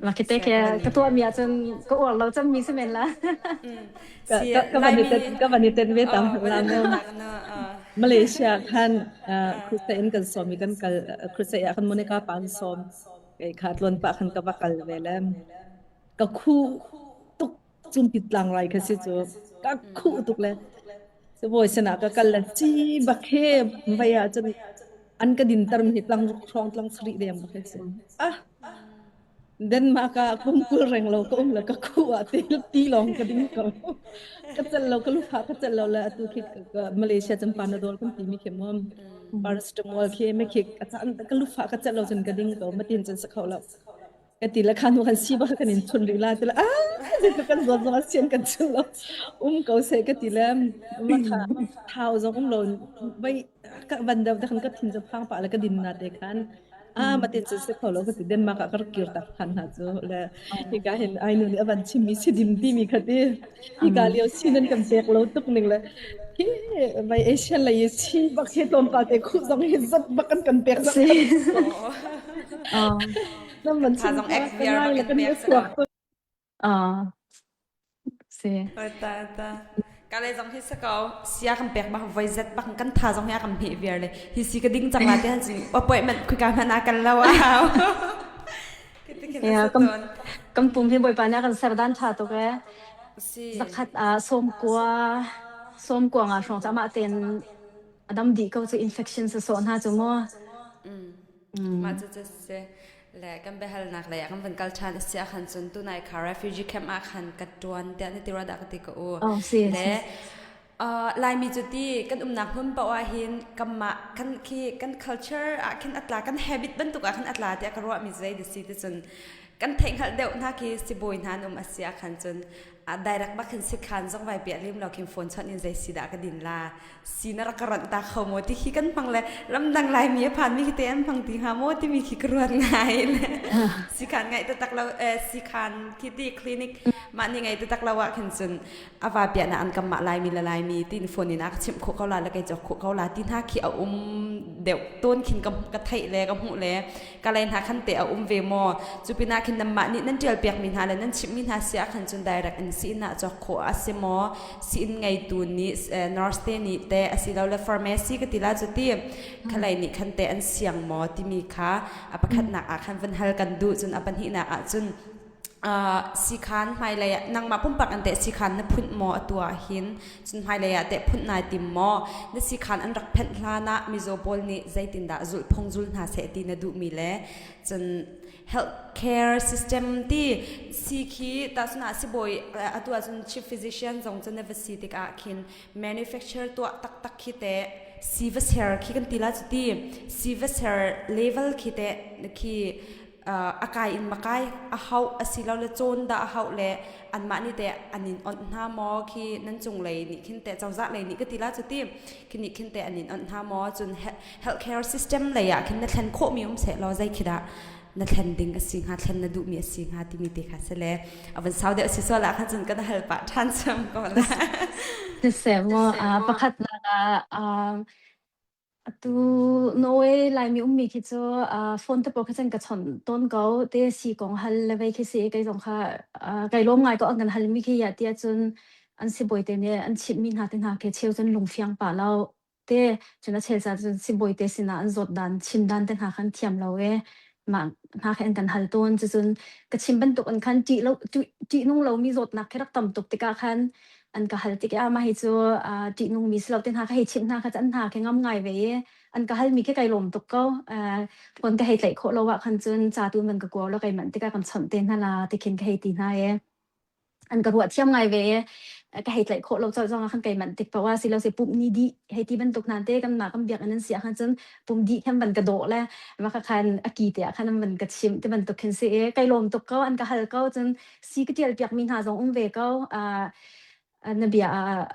Mah khite Sia khi ka van ka i tuahmi ahcun ka uar lo cemmi si men la. Mm. Ka Si ka ka van i Laimi tet ka van i tet ve tam oh van la i mu. tel tak na Malaysia khan crusade in kan sawm i kan kal crusade ah khan Monica pa an sawm. Kei kha tlawn pah khan ka va kal ve le ka khuh tuk cungpi tlangrai kha si cu ka khuh tuk le sibawi sinah ka kal le ci bak he vai ah cun an ka dinter mi hi tlang ruk hrawng tlang sarih deng bak he si ah Denmark ah kum 20 reng lo ka um le ka khuh ah ti ti lawng ka ding ko ka cel lo ka lufa ka cel lo le atu khi Malaysia cun Panadol kan ti mi khi mu paracetamol khi me khi ka chan ka lufa ka cel lo cun ka ding ko matin cun sa kho lo Ka ti le kha hnu khan si bak kan in chun rih la ti le ah zeitluk kan zawt zong ah sian kan chun lo um ko seh ka ti le ma kha thau zong um lo vai ka van deuh te khan ka thin cu phang pah le ka din na te khan ah ma tin cu si kho lo ka ti Denmark ah ka rak kir tak than hna cu le hika hin ai nu nih a van chimmi si dim timi kha ti hika lio si nan kan pek lo tuk ning le hi vai Asian lei i si bak hi tlawmpal te khuh zong hi zat bak kan kan pek zat Si. kan Oh. Nan van Tha chim zong kha ex ka viar ngai bak le in kan pek i sa chuak ko. tuk. Ah. Si. Ta ta. Ka le zong hi sa ko sia kan pek bak voi zet bak kan tha zong hi a kan hmeh viar le hi si ka ding cang la te han cun appointment khuika hmanh ah kan lo au. Kiti khin Ya, asa kam ton. kam pum hi Bawipa nih a kan ser dan ṭha tuk ee. Si. Zakhat ah sawmkua nga hrawng cu amah tein a dam dih ko cu infection sawsawh hna cu mu. Mah cu cu si le kan biahalnak lei ah kan van kal ṭhan a si ahkhan cun tunai kha refugee camp ah khan ka ṭuan tiah na ti rua dah ka ti ka u. Oh, si, Le si. Laimi cu ti kan umnak hmun paoh ah hin kanmah kan khi kan culture ah khin a tla kan habit bantuk ah khin a tla tiah ka ruahmi zei ti si ti cun kan theihhngalh deuh hna khi sibawi hna an um a si ah khan cun direct bak khin sikhan zong vai piah lim lo khin phone chawnh in zei si dah ka din la si na rak ka ronh ta kho maw ti khi kan hmang le ramdang Laimi a phanmi khi te an hmang ti hnga maw timi khi ka ruat ngai le sikhan ngaih taktak lo sikhan khi ti clinic mah ni ngai taktak lo ah khin cun a va piah na an kam mah Laimi le Laimi tin phone in a ka chimh khawh ko la le kei cawk khawh ko la ti hna khi a um deuh tawn khin ka ka theih le ka hmuh le ka lei hna khan te a um ve maw cu pinah khin nanmah nih nan ṭial piakmi hna le nan chimhmi hna si ah khan cun direct in si inn ah cawk khawh a si maw si inn ngeitu nih nurse te nih te asilole pharmacy ka ti la cu ti khalei nih khan te an siang maw timi kha a pakhatnak ah khan van hal kan duh cun a pahnihnak ah cun sikhan hmailei ah nangmah pumpak in teh sikhan na phunh maw atu ah hin cun hmailei ah teh phunh nai tim maw na sikhan an rak phenh hlan ah mizaw pawl nih zeitindah zulhphung zul hna seh ti na duhmi le cun healthcare system ti si khi tahcun ah sibawi atu ah cun chief physician zong cu na va si tikah khin manufacture tuah taktak khi teh si va ser khi kan ti la cu ti si va ser level khi teh khi a kai in makai a hauh asilole cawn dah a hauh le anmah nih teh an in onh hna maw khi nan cung lei nih khin teh cozah lei nih ka ti la cu ti khi nih khin teh an in onh hna maw cun healthcare system lei ah khin na thlen khawhmi um seh law zei khi dah na thlen ding a si hnga thlen na duhmi a si hnga timi te kha si le a van sau deuh si sual ah khan cun kan hal pah ṭhan cham ko la Siseh maw pakhatnak ah Atu Norway Laimi ummi khi cu phone te pawl kha cun ka chawnh tawn ko. Te si kong hal le vei khi si i kei zong kha kai lawm ngai ko an kan halmi khi ya tiah cun an sibawi te nih an chimhmi hna te hna khi cheu cun lungfiang pah lo. Te cun a chel caan cun sibawi te sinah an zawt dan chim dan te hna khan thiam lo i mah hna khi an kan hal tawn. Cucun ka chim bantuk in khan ṭih lo ṭihnung lomi zawtnak khi rak tam tuk tikah khan an ka hal tik i ah mah hi cu ṭihnungmi si lo te hna ka hei chimh hna kha an hna khi ngam ngai ve i an ka halmi khi kai lawm tuk ko. Phone ka hei tlaih khawh lo ah khan cun ca tu man ka kuau lo kai manh tikah kan chawnh te hna la ti khin ka hei ti hna i an ka ruah thiam ngai ve i ka hei tlaih khawh lo colh zong ah khan kai manh tik paoh ah silo se pumh ni dih hei ti bantuk hna te kanmah kan biakinn an si ah khan cun pum dih khan van ka dawh le mah kha khan a ki te ah khan an van ka chimh ti bantuk khin si i kai lawm tuk ko an ka hal ko cun si ka ṭial piakmi hna zong um ve ko. Na bia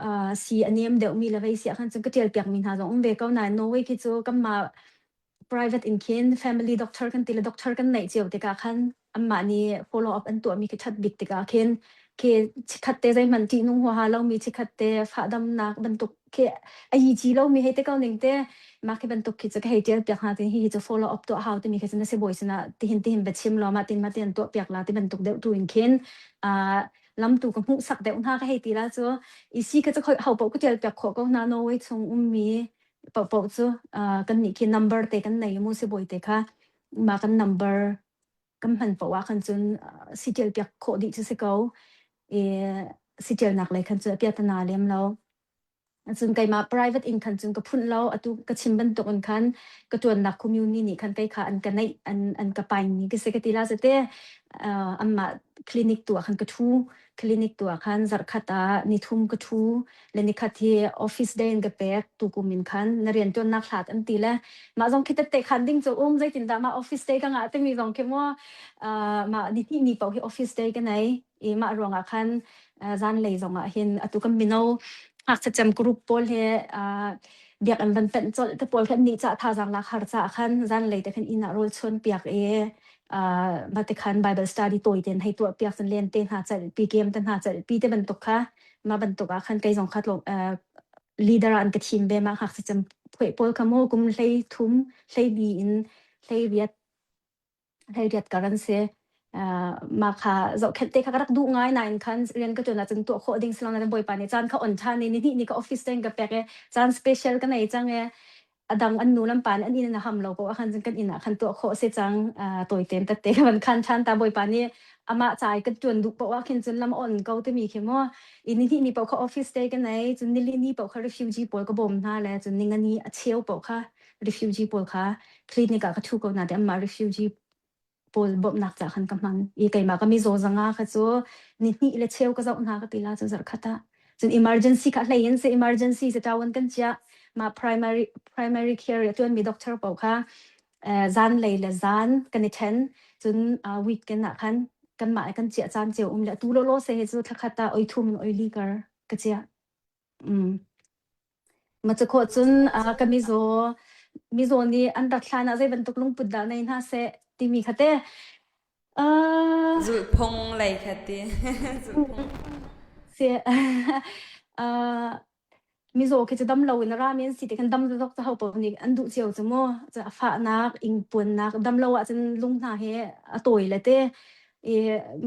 ah si a nem deuhmi le vei si ahkhan cun ka ṭial piakmi hna zong um ve ko nain Norway khi cu kanmah Private in khin family doctor kan ti le doctor kan neih cio tikah khan anmah nih follow up an tuahmi khi ṭhat bik tikah khin khi chikkhat te zeihmanh ṭihnung huaha lomi chikkhat te fahdamnak bantuk khi a yici lomi hei ti ko ning te mah khi bantuk khi cu ka hei ṭial piak hna tin hihi cu follow up tuah hau timi khi cu na sibawi sinah tihin tihin va chim law mah tin mah tin an tuah piak la ti bantuk deuh tu in khin uh, lamtu ka hmuhsak deuh hna ka hei ti la cu isi kha cu khoi ho paoh ka ṭial piak khawh ko hna Norway chung ummi paohpaoh cu uh, kannih khi number te kan nei mu sibawi te kha mah kan number kan hman paoh ah khan cun uh, si ṭial piak khawh dih cu si ko i si ṭialnak lei khan cu a piatana lem lo Cun keimah private in khan cun ka phunh lo. Atu ka chim bantuk in khan ka ṭuannak community nih khan kei kha an ka neih, an, an ka paimi ka si ka ti la zate. Uh, anmah clinic tu ah khan ka ṭhu. Clinic tu ah khan zarhkhat ah nithum ka ṭhu. Le nikhat hi office day in ka pek. Tukum in khan na rianṭuannak hlat an ti le mah zong khi tette khan ding cu um zeitindah mah office day ka ngah timi zong khi mu uh, mah nihnih ni paoh hi office day ka nei. I mah ruangah khan zanlei zongah hin atu kan mino ngakchia group pawl he biakinn van penh colh te pawl khan nih ca thazaang lak har ca khan zanlei te khan inn ah rawl chuan piak i mah te khan Bible study tawi ten hei tuah piak cun len te hna celh pi game te hna celh pi te bantuk kha mah bantuk ah khan kei zong kha leader ah an ka thim ve mah ngakchia cem phuai pawl kha mu kum hlei thum hlei bi in hlei riat Hleiriat kar an si. Uh, mah kha zohkhenh te kha ka rak duh ngai nain khan rian ka ṭuan ahcun tuah khawh ding si lo nain Bawipa nih caan kha on ṭhan i nihnih ni ka office tein ka pek i caan special ka nei cang i a dang an nu le an pa nih an inn in a ham lo ko ahkhan cun kan inn ah khan tuah khawh a si cang. Uh, tawitein tette ka van khan ṭhan ta Bawipa nih amah ca i kan ṭuan duh paoh ah khin cun lam a on ko timi khi mu i nihnih ni paoh kha office te ka nei cun nili ni paoh kha refugee pawl ka bawm hna le cun ningani a cheu paoh kha refugee pawl kha clinic ah ka ṭhu ko na te anmah refugee pawl bawmhnak ca khan ka hman i keimah ka mizaw zanga kha cu ni hnih le cheu ka zoh hna ka ti la cu zarh khat ah cun emergency kha hlei in se emergency se ṭawan kan chiah mah primary primary care a ṭuanmi doctor paoh kha zan lei le zan kan i ṭhen cun weekend ah khan kanmah kan chiah caan cio um le tu lawlaw se he cu thlakhat ah oi thum in oi li kar ka chiah mm. Ma cu khawh cun ka mizaw mizaw nih an rat hlan ah zei bantuk lungput dah nei hna seh timi kha te uh, Zulhphung lei kha ti. Zulhphung. si uh, mizaw khi cu dam lo in a rami an si ti kan dam zawk cu ho paoh nih an duh cio cu mu cu a fahnak ingpuannak dam lo ahcun lung hna hi a tawi le te i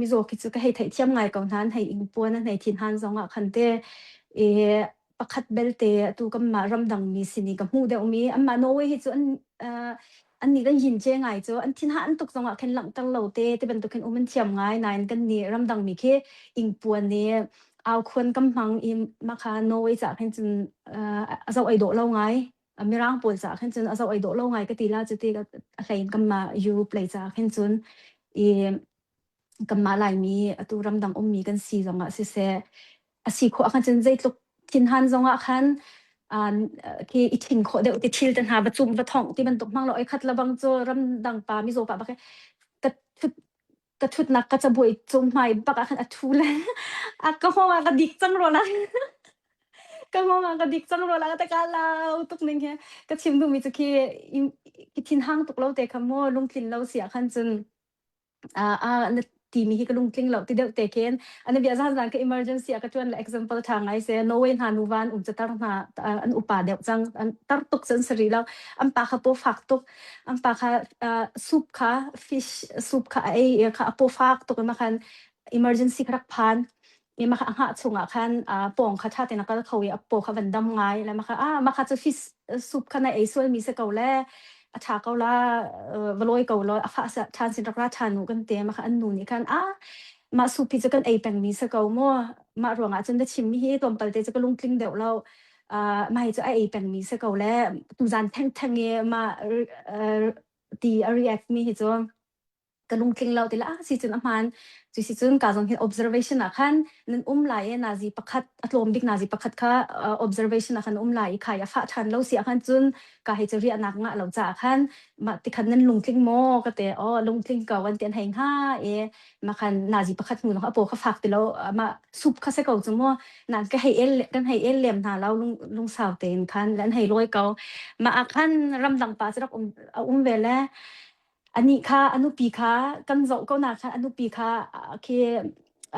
mizaw khi cu ka hei theihthiam ngai ko hna an hei ingpuan an hei thin han zong ah khan te i pakhat belte atu kanmah ramdangmi sin i ka hmuh deuhmi anmah Norway hi cu an uh, an nih kan yin ce ngai cu an thin han tuk zongah khin langhter lo te ti bantuk khin um an thiam ngai nain kan nih ramdangmi khi ingpuan nih aukhuan kam hmang i makha Norway ca khin cun uh, a zoh ai dawh lo ngai mirang pawl ca khin cun a zoh ai dawh lo ngai ka ti la cu ti a hlein kanmah Europe lei ca khin cun i kanmah Laimi atu ramdang ummi kan si zongah siseh a si khawh ahkhan cun zeitluk thinhan zongah khan khi i thin khawh deuh ti thil te hna va cumh va thongh ti bantuk hmang lo oi khat lebang cu ramdang pa mizaw pa bak ka thut ka thutnak ka cabuai cung hmai bak ah khan a thu le a ka hngawng ah ka dik cang rua la ka hngawng ah ka dik cang rua la ka ta lau tuk ning he ka chim duhmi cu khi ki thinhang tuk lo te kha mu lungtlin lo si ah khan cun Ah, na timi hi ka lungtling lo ti deuh te khin ana bia zan zan ka emergency a ka tuan le example tha ngai se Norway hna nuva an um tar hna an upa deuh cang an tar tuk cun sari lo an pa kha paw fak tuk an pa kha soup kha fish soup kha a ei kha a paw fak tuk ma khan emergency kha rak phan i mah kha a hngah chungah khan pawng kha ṭha tein a kal kho i a paw kha van dam ngai le mah kha ah mah kha cu fish soup kha na ei sualmi si ko le a ṭha ko la va lawi ko law a fah ṭhan sin rak ra ṭhan u kan ti mah kha an nu nih khan ah mah soup hi cu kan ei pengmi si ko mu mah ruangah cun na chimmi hi tlawmpal te cu ka lungtling deuh lo mah hi cu a ei pengmi si ko le tuzan thengtheng i mah ti a react mi hi cu. Ka lungtling lo ti le ah si cun a hmaan. Cu si cun ka zong hin observation ah khan nan um lai i nazi pakhat a tlawm bik nazi pakhat kha observation ah khan um lai i khai a fah ṭhan lo si ah khan cun ka hei cu riahnak ngah lo caah khan mah ti khan nan lungtling maw ka ti aw lungtling ko an ti an hei hnga i mah khan nazi pakhat hnu lawng a paw kha fak ti lo mah sup kha si ko cu mu nan ka hei el kan hei el lem hna lo lung lungsau tein khan le an hei lawi ko mah ah khan ramdang pa cu rak um a um ve le Anih kha a nupi kha kan zoh ko na khan a nupi kha khi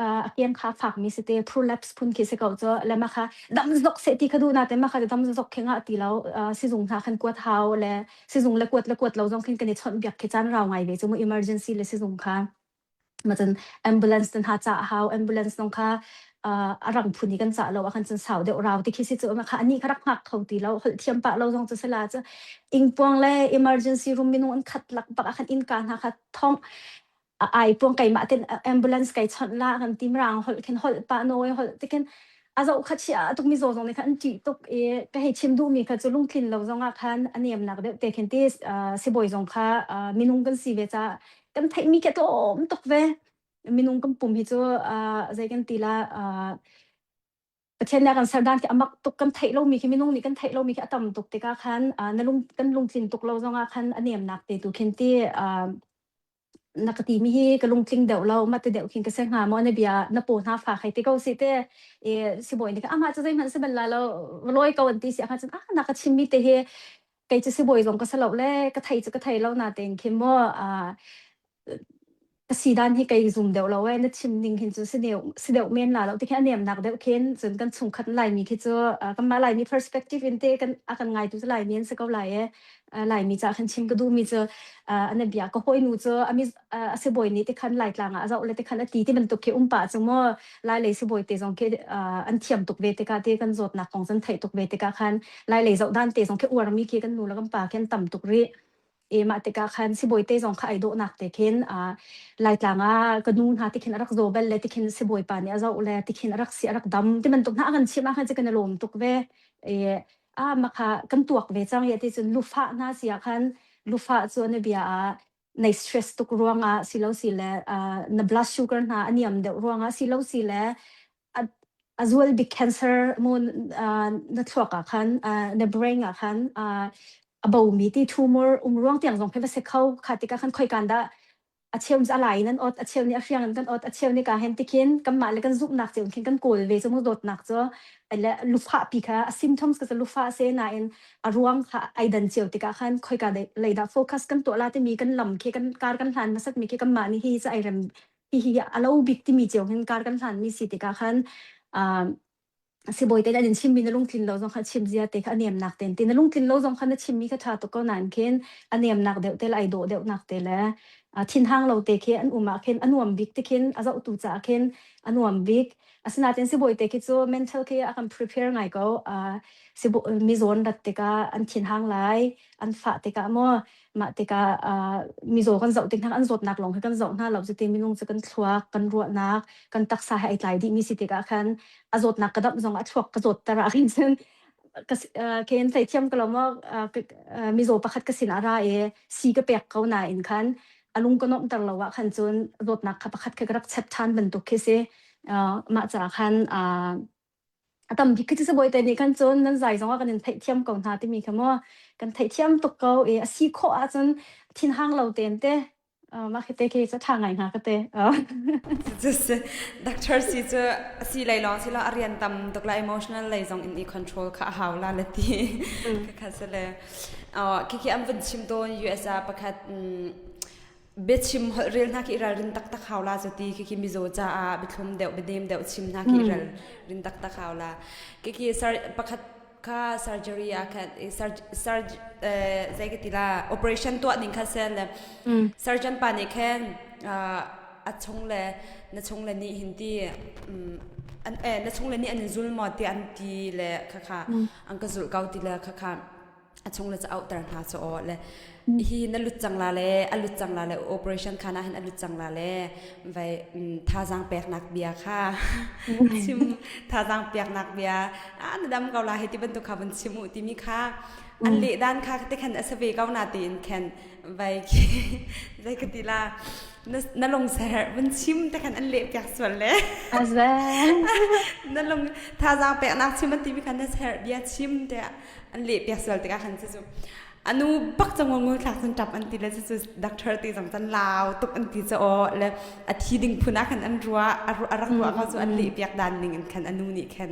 a kiang kha fakmi si te prolapse phun khi si ko cu le mah kha dam zok seh ti kha duh na te mah kha dam zok khi ngah ti lo sizung hna khan kuat hau le sizung le kuat le kuat lo zong khin kan i chawnh biak khi caan rau ngai ve cu mu emergency le sizung kha Macun ambulance te hna cah a hau. Ambulance zong kha a rang phun i kan cah lo ahkhan cun sau deuh rau ti khi si cu kha anih kha rak hngak kho ti lo. Holh thiam pah lo zong cu si la cu ingpuang le emergency room minung an khat lak bak ahkhan innka hna kha thong a ai puang keimah ten ambulance kai chawnh la kan ti mirang holh khin holh pah nawi holh ti khin a zoh kha chia tuk mi zaw zong nih khan an ṭih tuk i ka hei chim duhmi kha cu lungtlin lo zong ah khan a niamnak deuh te khin ti sibawi zong kha minung kan si ve caah kan theihmi khi a tlawm tuk ve. Minung kan pum hi cu zei kan ti la Pathian nih a kan ser dan khi a mak tuk kan theih lomi khi minung nih kan theih lomi khi a tam tuk tikah khan na lung kan lungtlin tuk lo zongah khan a nemnak te tu khin ti na ka timi hi ka lungtling deuh lo mah ti deuh khin ka se hnga maw na bia na paw hna fa khai ti ko si te i sibawi nih amah cu zeihmanh si bal la lo lawi ko an ti si ahkhan cun ah na ka chimmi te hi kei cu sibawi zong ka si lo le ka thei cu ka thei lo na tein khin maw ka si dan hi kei zum deuh lo e na chim ning hin cu si deuh si deuh men la lo ti khi a nemnak deuh khin cun kan chungkhat Laimi khi cu kanmah Laimi perspective in te kan a kan ngaitu cu Laimi an si ko lai e Laimi ca khan chim ka duhmi cu ana bia ka hawinu cu ami a sibawi nih tikhan Laitlang ah a zoh le tikhan a ti ti bantuk khi um pah cu maw Lai lei sibawi te zong khi an thiam tuk ve tikah ti kan zawtnak kong cun theih tuk ve tikah khan Lai lei zoh dan te zong khi uarmi khi kan nu le kan pa khi an tam tuk rih E mah tikah khan sibawi te zong kha ai dawhnak te khin Laitlang ah ka nu hna tikhin a rak zaw bal le tikhin sibawi pa nih a zoh le tikhin a rak si a rak dam ti bantuk hna a kan chimh ah khan cu kan i lawm tuk ve. E ah mah kha kan tuak ve cang i ti cun lufah hna si ah khan lufah cu na bia ah nei stress tuk ruangah silo si le na blood sugar hna a niam deuh ruangah silo si le a a zual bik cancer mu na thluak ah khan na brain ah khan a bomi ti tumor um ruang tiang zong khi va si kho kha tikah khan khoikan dah a cheu a lai in an ot a cheu nih a hriang in kan ot a cheu nih ka hen tikhin kanmah le kan zumhnak cio khin kan kawl ve cu mu dawtnak cu le lufah pi kha a symptoms ka lufah se nain a ruang kha ai dan cio tikah khan khoika lei dah focus kan tuah la timi kan lam khi kan kar kan hlan hmasat mi khi kanmah nih hi cu ai rem hi hi a lo bik timi cio hin kar kan hlan mi si tikah khan sibawi te an in chimmi na lungtlin lo zong kha chim zia te kha a nemnak ten ti na lungtlin lo zong kha na chimmi kha ṭha tuk ko nain khin a nemnak deuh te le ai dawh deuhnak te le thinhang lo te khi an um ah khin a nuam bik te khin a zohtu caah khin a nuam bik asinain sibawi te khi cu mental khi a kan prepare ngai ko sibawi mizawn rat tikah an thinhang lai an fah tikah maw Mah tikah mizaw kan zoh tik hna an zawtnak lawng hi kan zoh hna lo cuti minung cu kan thluak, kan ruahnak, kan taksa he ai tlai dihmi si tikah khan a zawtnak ka damh zong ah thluak ka zawtter ah khin cun ka khin theithiam ko lo maw mizaw pakhat ka sin ah ra i sii ka pek ko nain khan a lung ka nuamhter lo ah khan cun zawtnak kha pakhat kha ka rak chep ṭhan bantuk khi si. Mah caah khan A tam bik khi cu sibawi te nih khan cun nan zai zong ah kan in theihthiam ko hna timi kha maw kan theihthiam tuk ko i a si khawh ahcun thinhang lo tein te mah khi te khi cu ṭha ngai hnga ka te. Doctor si cu a si lei lawng si lo a rian tam tuk la emotional lei zong in i control kha a hau la le ti kha kha si le khi khi an vun chim tawn US ah pakhat biachim holh rel hna khi i ralrin taktak hau la cu ti khi khi mizaw caah biathlum deuh bianem deuh chim hna khi i ralrin taktak hau la khi khi pakhat kha surgery ah khan zei ka ti la operation tuah ning kha sen le surgeon pa nih khan a chung le na chung le nih hin ti an na chung le nih an in zul maw ti an ti le kha kha an ka zulh ko ti le kha kha a chung le ca auhter hna cu aw le hi na lut cang la le a lut cang la le operation khan ah hin a lut cang la le vai thazaang peknak bia kha chim thazaang peknak bia a na dam ko la hi ti bantuk kha vun chim u timi kha. An leh dan kha te khan a si ve ko na tiin khan vai khi zei ka ti la na na lung ser vun chim te khan an leh piak sual le. As well. Na lung thazaang peknak chim an timi khan na ser bia chim te an leh piak sual tikah khan cu anu bak cang ngol thlak cun tap an ti le cu doctor ti zong cun lau tuk an ti cha aw le a thi ding phun ah khan an rua a rak ruah ko cu an leh piak dan ning in khan anu nih khan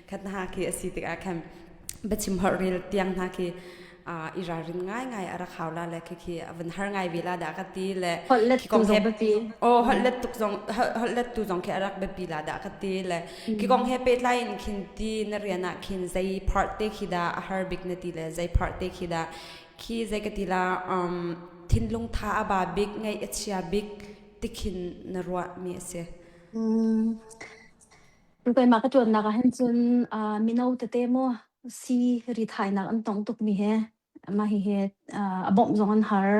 khat ha khi a si tikah khan biachim holh rel tiang hna khi i ralrin ngai ngai a rak hau la le khi khi a van har ngai ve la dah ka ti le Holh let khi tu kong he zong biapi. oh holh let tuk zong holh let tu zong khi a rak biapi la dah ka ti le khi kong he pehtlai in khin ti na rian ah khin zei part te khi dah a har bik na ti le zei part te khi dah khi zei ka ti la um thinlung tha a ba bik ngaih a chia bik tikhin na ruah mi a si. Keimah ka ṭuannak ah hin cun uh, mino tete maw si rithainak an tong tukmi he mah hihi uh, a bawmh zong an har.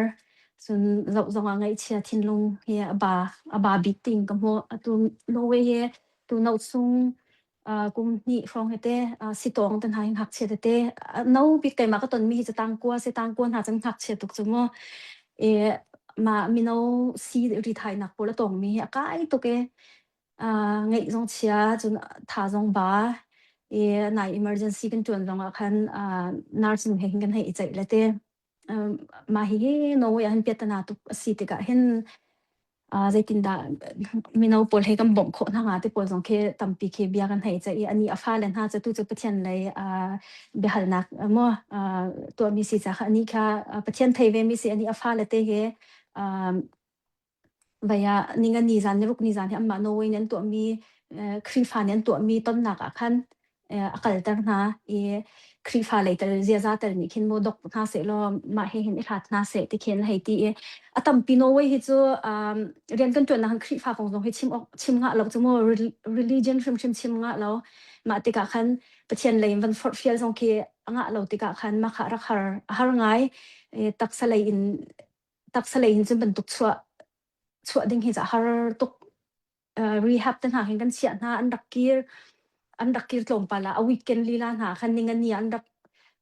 Cun zoh zong ah ngaihchia thinlung hi a ba a ba bik ting ka hmuh. Atu Norway hi tu no chung uh, kum hnih hrawng hi te uh, sitawng te hna hi ngakchia tete uh, no bik keimah ka tonmi hi cu tangkua si tangkua hna cun ngakchia tuk cu mu. E, mah mino si rithainak pawl a tongmi hi a kai tuk e. Uh, ngeih zong chia cun tha zong ba i nai emergency kan ṭuan zongah khan uh, nurse nu he hin kan hei i ceih le te um, mah hihi Norway ah hin piahtana tuk a si tikah hin uh, zeitindah mino pawl he kan bawmh khawh hna hnga ti pawl zong khi tampi khi bia kan hei ceih i ani a fale hna cu tu cu Pathian lei uh, biahalnak maw uh, tuahmi si ca kha ani kha uh, Pathian thei ve mi si ani a fale te he um, Vai ah ningani zan niruk ni zan hi anmah Norway nih an tuahmi eh, Khrihfa nih an tuahmi tonnak ah khan eh, a kalter hna i Khrihfa lei tel ziaza tel nih khin maw dok hna sehlaw mah he hin i hlat hna seh ti khin hei ti i a tampi Norway hi cu um, rian kan ṭuannak han Khrihfa kong zong hi chim awk chim ngah lo cu mu religion hrimhrim chim ngah lo mah tikah khan Pathian lei in van forhfial zong khi a ngah lo tikah khan mah kha rak har a har ngai i taksa lei in taksa lei in cun bantuk chuah chuah ding hi ca har tuk uh, rehab te hna hin kan chiah hna an rak kir an rak kir tlawmpal ah a weekend lila hna khan ningani an rak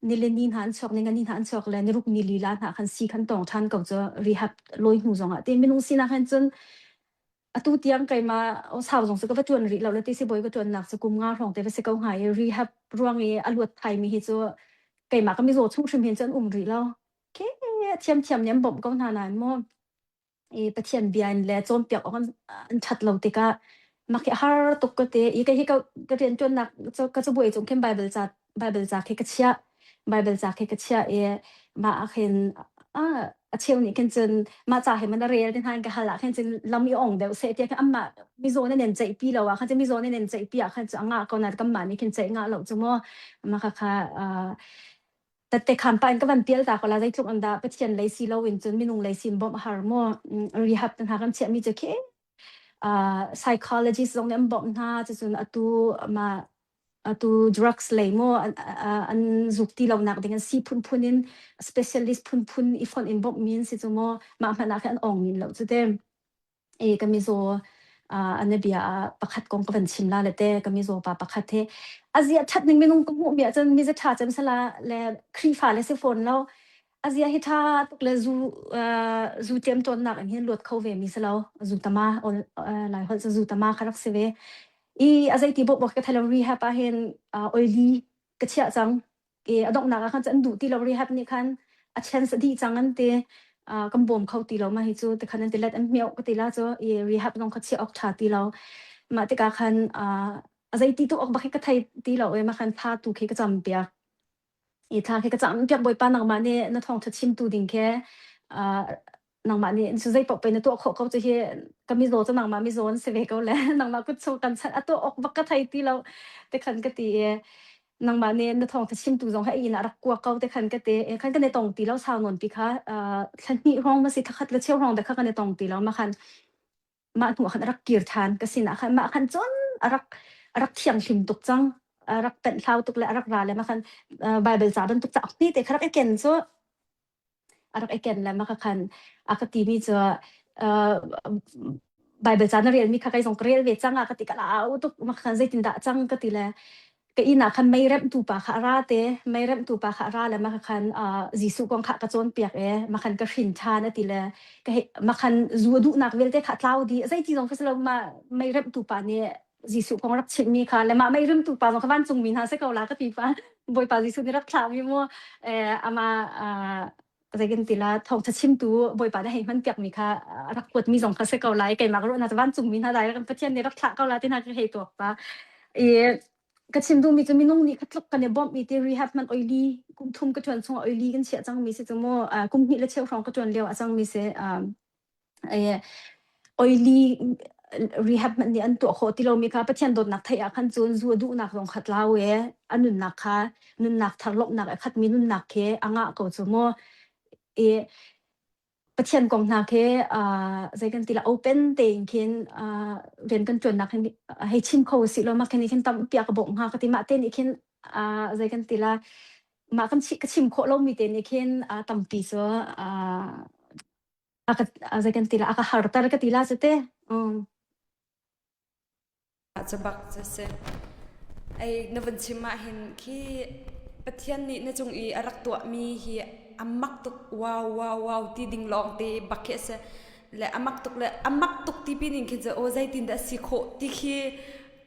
nilini hna an chuak ningani hna an chuak le niruk ni lila hna khan si khan tong than ko cu rehab loi hnu zong ah te minung sinak hin cun atu tiang keimah sau zong cu ka va tuan rih lo le ti si bawi ka tuan nak cu kum nga hrawng te va si ko hnga i rehab ruang i a luat thai mi hi cu keimah ka mizaw chung hrim hin cun um rih lo Ke thiamthiam nih an bawmh ko hna nain maw i Pathian bia in le cawnpiak awk an, an ṭhat lo tikah mak hi a har tuk ka ti. I kei hi ka, ka rianṭuannak ka cabuai cung khin Bible ca Bible ca khi ka chiah. Bible ca khi ka chiah i mah ah khin ah, a cheu nih khin cun mah ca hi man a rel ti hna in ka hal ah khin cun lam i ong deuh seh tiah khin anmah mizaw nan in ceihpi lo ah khan cun mizaw nan in ceihpi ah khan cun a ngah ko na kanmah nih khin ceih ngah lo cu mu. Mah khakha ah Tettekhan pa in ka van pial ta ko la zeitluk an dah Pathian lei si loin cun minung lei sin bawmh a har maw rehab te hna kan chiahmi cu khi uh, psychologist zong nih an bawmh hna cucun atu ma atu drugs lei maw an, an zuk ti lo nak ding an si phunphun in specialist phunphun i fonh in bawmh mi an si cu maw mah hmanh ah khin an ong min lo cu te E ka mizaw uh, an bia ah pakhat kong ka van chim la le te ka mizaw pa pakhat he azia that ning minung ka hmuh mi ahcun mi za tha cem sala le Khrihfa le si fawn lo azia hi tha tuk le zu uh, zu tem ton nak in hin luat kho ve mi salo zu tama ol uh, lai hol zu tama kha rak si ve i azai ti bok bok ka thalo rehab ah hin uh, oily ka chiah cang i a donghnak ah khan an duh ti lo rehab nih khan a chance a dih cang an ti uh, kan bawm kho ti lo mah hi cu tikhan an ti let an hmiau ka ti la cu i rehab zong kha chiah awk tha ti lo mah tikah khan uh, a zei ti tu awk bak hi ka thei ti lo i mah khan tha tu khi ka cam piak i thla khi ka cam piak bawipa nangmah nih na thawngtha chimtu ding khi uh, nangmah nih cu zei paoh pei na tuah khawh ko cu hi ka mizaw cu nangmah mizaw an si ve ko le nangmah kut chung kan chanh a tuah awk bak ka thei ti lo te khan ka ti i nangmah nih na thawngtha chimtu zong he inn ah rak kua ko te khan ka ti i khan kan i tong ti lo sau nawn pi kha thla hnih hrawng ma si thla khat le cheu hrawng te kha kan i tong ti lo ma khan mah hnu ah khan a rak kir ṭhan ka sinah khan mah khan cun a rak a rak thianghlim tuk cang a rak penhlau tuk le a rak ra le mah khan Bible ca bantuk cauk hni te kha rak i ken cu a rak i ken le mah khan a ka timi cu uh, Bible ca na relmi kha kei zong ka rel ve cang a ka ti ka lau tuk mah khan zeitindah cang ka ti le. Ka inn ah khan mei remhtu pa kha a ra te. Mei remhtu pa kha a ra le mah khan Jesuh kong kha ka cawnpiak i mah khan ka hrin ṭhan a ti le ka hei mah khan zu a duhnak vialte kha a tlau dih. Zeiti zong kha si lo mah mei remhtu pa nih Jesuh kong rak chimhmi kha le mah mei remtu pa zong kha vancungmi hna si ko la ka ti pa. Bawipa Jesuh nih rak thlahmi mu amah zeitin ti la thawngtha chimtu Bawipa nih hei hman piakmi kha a rak kuatmi zong kha si ko lai keimah ka ruahnak cu vancungmi hna dai Pathian nih rak thlah ko la ti hna ka hei tuak pa i ka chim duhmi cu minung nih kha tluk kan i bawmh i ti rehab man oili kum thum ka ṭuan chungah oili kan chiah cangmi si cu mu kum hnih le cheu hrawng ka ṭuan lio a cangmi si Oili rehab hmanh nih an tuah khawh ti lomi kha Pathian dawtnak theih ah khan cun zu a duhnak zong kha tlau i a nunnak kha nunnak thar lawmhnak a khatmi nunnak khi a ngah ko cu mu. I Pathian kong hna khi zei kan ti la open tein khin rian kan ṭuannak hin hei chim kho usih law mah khin khin tampi a ka bawmh hnga ka ti. Mah te nih khin zei kan ti la mah kan ka chim khawh lomi te nih khin tampi cu a ka zei kan ti la a ka harter ka ti la cu te um Cu bak cu si. Ei na vun chim ah hin khi Pathian nih na cung i a rak tuahmi hi a mak tuk wow wow wow ti ding lawng te bak khi a si. Le a mak tuk le a mak tuk ti pin in khin cu aw zeitin dah a si khawh ti khi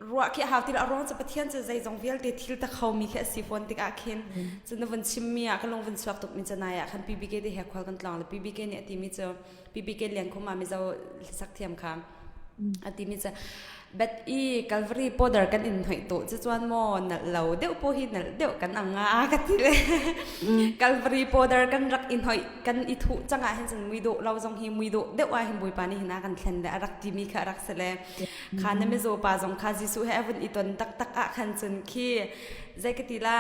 ruah khi a hau ti lo a ruang cu Pathian cu zeizong vialte thil ta khomi khi a si fawn tikah khin cu na vun chimmi ah ka lung vun chuak tuk mi cu nai ah khan PBK te he khual kan tlawng le PBK nih a timi cu PBK Liankhum ah Mizo hlasak thiam kha a timi cu bet i Calvary powder kan in hnoih to cu chuan maw nalh lo deuh po hi nalh deuh kan ang nga ka ti le Calvary powder kan rak i hnoih kan i thuh cangah hin cun mui dawh lo zong hi mui dawh deuh ah hin Bawipa nih hin a kan thlen le a rak timi kha a rak si le Kha na mizaw pa zong kha Jesuh he a vun i ton taktak ah khan cun khi zei ka ti la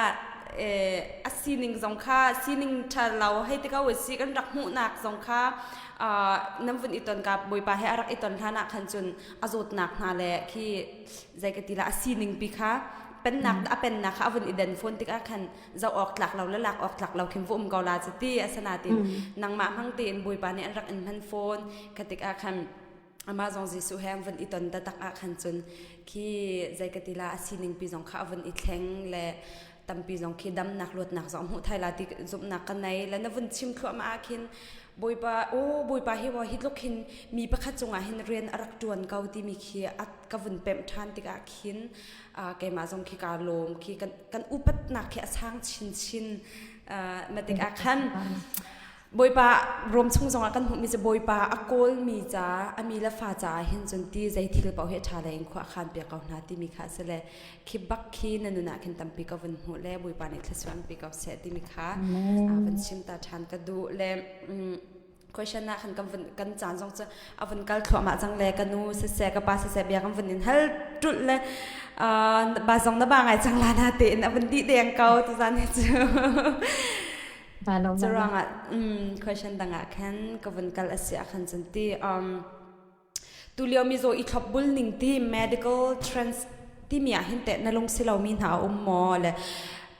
a sining zong kha sining ṭha lo hei ti ko si kan rak hmuhnak zong kha nan vun i ton ka Bawipa he a rak i ton hlan ah khan cun a zawtnak hna le khi zei ka ti la a sining pi kha pennak a pennak kha a vun i den fawn tikah khan zoh awk tlak lo le lak awk tlak lo khin va um ko la cu ti asanatin nangmah hmang tein Bawipa nih an rak in hman fawn kha tikah khan amah zong Jesuh he an vun i ton taktak ah khan cun khi zei ka ti la a sining pi zong kha a vun i thleng le tampi zong khi damnak luatnak zong hmuh thai la ti zumhnak ka nei le na vun chim thluahmah ah khin Bawipa o Bawipa hi hi tluk hin mi pakhat cungah hin rian a rak tuan ko timi khi a ka vun pemh ṭhan tikah khin keimah zong khi kaa lawm khi kan kan upatnak khi a sang chinchin na tikah khan Bawipa rom chung zongah kan hmuhmi cu Bawipa a kawlmi ca a mi le fa caah hin cun ti zei thil paoh hi a ṭha lei in khua a khan piak ko hna timi kha a si le khi bak khi na nun ah khin tampi ka vun hmuh le Bawipa nih thluachuah pi ko seh timi kha vun chim ta ṭhan ka duh le question ah khan kan vun kan caan zong cu a vun kal thluahmah cang le ka nu siseh ka pa siseh bia kan vun in hal ṭulh le ba zong na ba ngai cang la na tein a vun dih deng ko tuzan hi cu Ba lo ba lo. Curuangah question dang ah khan ka vun kal a si ah khan cun ti tulio mizaw i thlopbul ning ti medical trends timi ah hin teh na lung si lomi hna a um maw le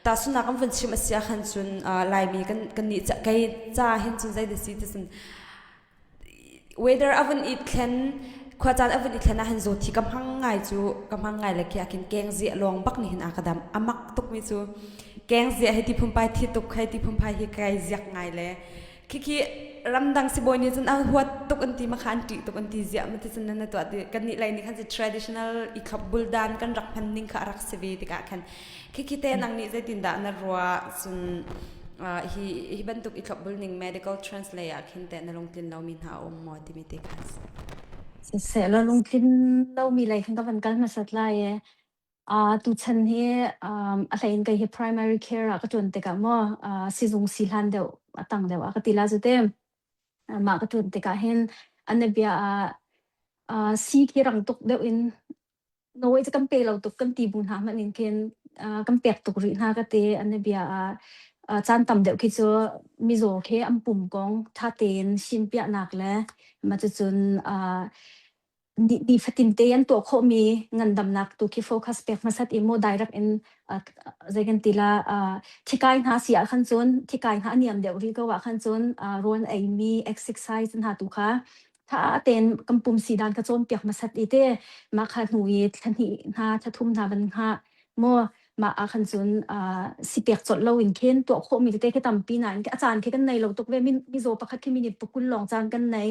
tahchunhnak kan vun chim a si ah khan cun Laimi kan kan nih kei ca hin cun zei dah si ti cun Weather a vun i thlen khuacaan a vun i thlen ahhin zawt hi ka hmang ngai cu ka hmang ngai le khi ahkhin kengziah lawng bak nih hin a ka dam. A mak tukmi cu kengziah hei ti phunphai thi tuk hei ti phunphai hi kai ziak ngai le khikhi ramdang sibawi nih cun a huat tuk an ti ma kha an ṭih tuk an ti ziah ma ti cun nan na tuah ti kannih lei nih khan si traditional i thlopbul dan kan rak hman ning kha a rak si ve tikah khan Khikhi te nang nih zeitindah na ruah cun hi hi bantuk i thlopbul ning medical translate ah khin teh na lungtlin lomi hna a um maw timi te kha si. Siseh law lungtlin lomi lei khan ka van kal hmasat lai i tuchan hi a hlei in kei hi primary care ah ka ṭuan tikah maw sizung si hlan deuh a tang deuh ah ka ti la cu te. Mah ka ṭuan tikah hin an bia ah si khi rang tuk deuh in Norway cu kan pe lo tuk kan ti bu hna hmanh in khin kan pek tuk rih hna ka ti. An i bia ah caan tam deuh khi cu mizaw khi an pum kong ṭha tein sinpiahnak le mah cucun nifatin te an tuah khawhmi ngandamnak tu khi focus pek hmasat i maw direct in zei kan ti la thikai hna si ah khan cun thikai hna a niam deuh rih ko ah khan cun rawl eimi exercise hna tu kha Tha tein kan pum sidan ka cawnpiak hmasat i te mah kha hnu i thla hnih hna thla thum hna van hngah maw. Mah ah khan cun si pek colh lo in khin tuah khawhmi tete khi tampi nain a caan khi kan nei lo tuk ve. Mizaw pakhat khi minute pakul lawng caan kan nei.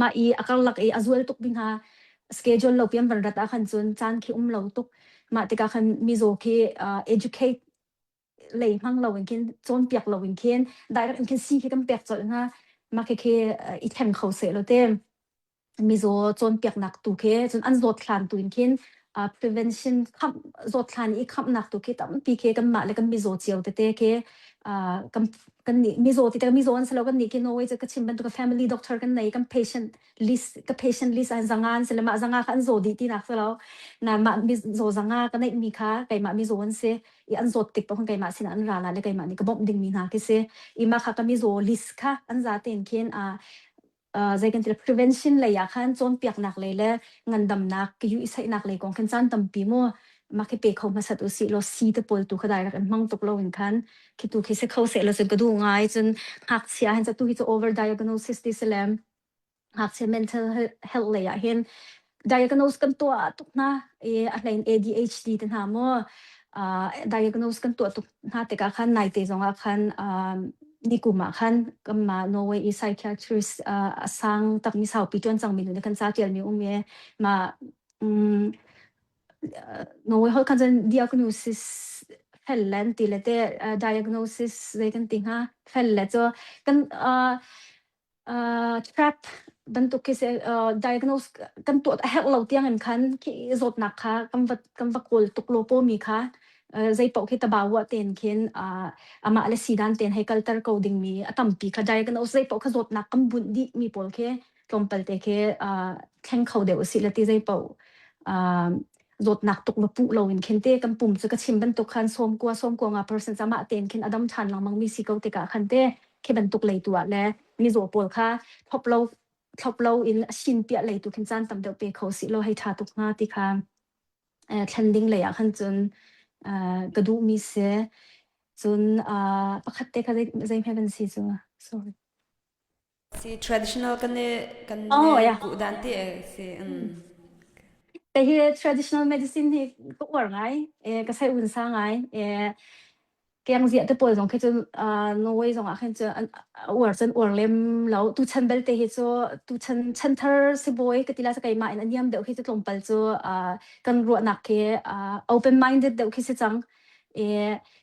Mah i a karlak i a zual tuk mi hna schedule lo pian van rat ah khan cun caan khi um lo tuk. Mah tikah khan mizaw khi educate lei hmang lo in khin cawnpiak lo in khin direct in khin si khi kan pek colh hna. Mah khi khi i thleng kho seh lo te. Mizaw cawnpiaknak tu khi cun an zawt hlan tu in khin prevention khamh zawt hlan i khamhnak tu khi tampi khi kanmah le kan mizaw cio tete khi kan kan nih mizaw ti tik mizaw an si lo kan nih khi Norway cu ka chim bantuk family doctor kan nei kan patient list ka patient list an zanga an si le mah zanga kha an zaw dih tinak si lo na mah mizaw zanga ka neih mi kha keimah mizaw an si i an zawt tik paoh keimah sinah an ra la le keimah nih ka bawmh ding mi hna khi si i mah kha ka mizaw list kha an za tein khin zei kan ti prevention lei ah khan cawnpiaknak lei le ngandamnak yu i saihnak lei kong khan caan tampi mu mah khi pe kho hmasat usih law si te pawl tu kha direct in hmang tuk lo in khan khi tu khi se kho se la cun ka duh ngai cun ngakchia han tu hi cu over diagnosis ti salem ngakchia mental health lei ah hin diagnose kan tuah tuk hna i a hlein ADHD te hna mu diagnose kan tuah tuk hna tikah khan naite zongah khan nikum ah khan kanmah Norway i psychiatrist a sang takmi saupi ṭuan cangmi nu nih khan ca ṭialmi um i mah Norway holh khan cun diagnosis fel le an ti le te diagnosis zei kan ti hnga fel le cu kan Trap bantuk khi si diagnose kan tuah a herh lo tiang in khan khi zawtnak kha kan va kawl tuk law pawmi kha zei paoh khi tabawa tein khin amah le sidan tein hei kalter ko dingmi a tampi kha diagnose zei paoh kha zawtnak kan bunh dih mi pawl khi tlawmpal te khi thleng kho deuh usih le ti zei paoh zawtnak tuk va puh loin khin te kan pum cu ka chim bantuk khan sawmkua sawmkua nga percent amah tein khin a dam ṭhan lengmang mi si ko tikah khan te khi bantuk lei tu ah le mizaw pawl kha thlop lo thlop lo in a sin piah lei tu khin caan tam deuh pe kho sih law hei ṭha tuk hnga ti kha thlen ding lei ah khan cun ka duh mi si cun pakhat te kha zei hme ban si cu sorry Si traditional kan i kan oh i yeah kuhdan ti si. Te hi traditional medicine hi ka uar ngai ka sai un sa ngai Keng ziah te pawl zong khi cu Norway zong ah khin cu an uar cun uar lem lo. Tuchan belte hi cu tuchan chanthar sibawi ka ti lai keimah in a niam deuh khi cu tlawmpal cu kan ruahnak khi open minded deuh khi si cang. I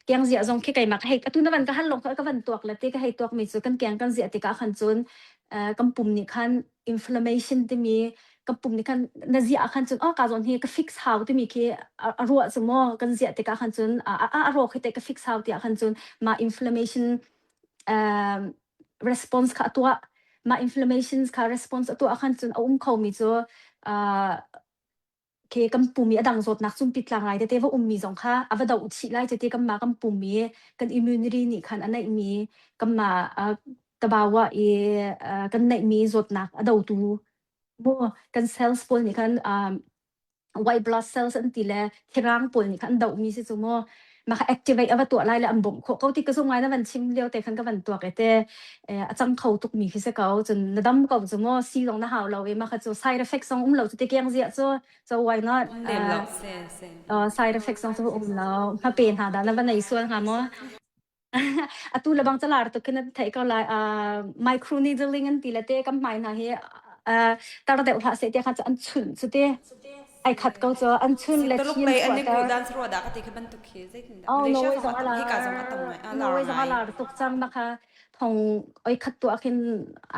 keng ziah zong khi keimah ka hei atu na van ka hal lawng ka van tuak le ti ka hei tuak mi cu kan keng kan ziah tikah khan cun kan pum nih khan inflammation timi ka pum nih khan na ziah ah khan cun oh ka zawn hi ka fix hau timi khi a ruah cu maw kan ziah tikah khan cun a a rawk hi te ka fix hau tiah khan cun mah inflammation um, response kha a tuah mah inflammation kha response a tuah khan cun a um kho mi cu uh, Khi kan pum i a dang zawtnak cungpi tlangrai tete va ummi zong kha a va doh chih lai tete kanmah kan pum i kan immunity nih khan a neihmi kanmah tabawa i kan neihmi zawtnak a dotu mu kan cells pawl nih khan white blood cells an ti le thirang pawl nih khan an dohmi si cu mu mah kha activate a va tuah lai le an bawmh khawh ko ti ka zung ngai na van chim lio te khan ka van tuak e te a cang kho tuk mi khi si ko cun na dam ko cu mu si zong na hau lo i mah kha cu side effect zong um lo cu ti keng ziah cu so why not Um lem lo se se. Side effect zong cu um lo hma pe hna dah na va nei sual hnga maw Atu le bang calar tuk khin an theih ko lai. Micro needling an ti le te kan hmai hna hi tar deuh hlah seh tiah khan an chunh cu te. Ai khat ko cu an chun Si le Tuluk thi an lei an i chuahter. kuhdan sarua dah ka ti khi bantuk khi zeitindah Oh, Malaysia Norway zong zong a a tam hika zong a tam lar. ngai a lar Norway zong a ngai. lar tuk cang na kha thong oi khat tuah khin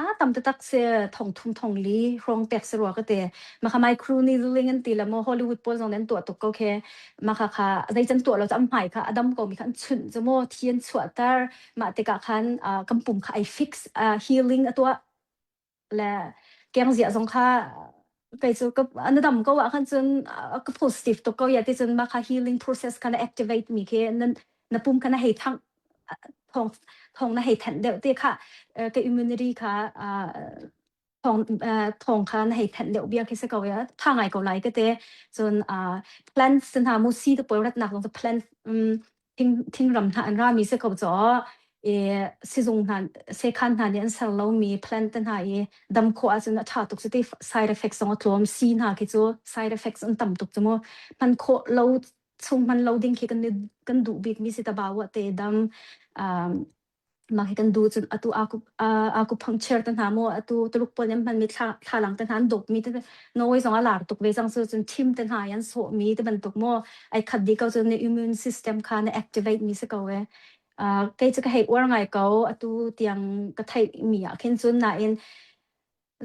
a tam taktak si thong thum thong li hrawng pek si rua ka ti. Maka micro needling an ti le mo Hollywood pawl zong an tuah tuk ko khi. Maka kha zeican tuah lo cu an hmai kha a dam ko mi kha an chunh cu mu thi an chuahter. Mah tikah khan kan pum kha ai fix healing a tuah le kengziah zong kha kei cu ka na dam ko ah khan cun ka positive tuk ko ya ti cun mah kha healing process kha na activate mi khi na na pum kha na hei thang thong thong na hei thenh deuh te kha ka immunity kha thong thong kha na hei thenh deuh bia khi si ko ya tha ngai ko lai ka te cun plants hna mu si te pawl ratnak zong plant thingram hna an rami si ko caw i sizung hna sekhan hna nih an ser lomi plant te hna i dam khawh ahcun a ṭha tuk cu ti side effects zong a tlawm si hna khi cu side effects an tam tuk cu mu hman khawh lo chung hman lo ding khi kan kan duh bik mi si ta bawa te dam um mah hi kan duh cun atu aku acupuncture te hna maw atu Tuluk pawl nih an hmanmi thla thlalang te hna an dawpmi te Norway zong a lar tuk ve cang cu cun thim te hna i an sawhmi te bantuk maw ai khat dih ko cun na immune system kha na activate mi si ko e. Uh, kei cu ka hei uar ngai ko atu tiang ka theih mi ah khin cun nain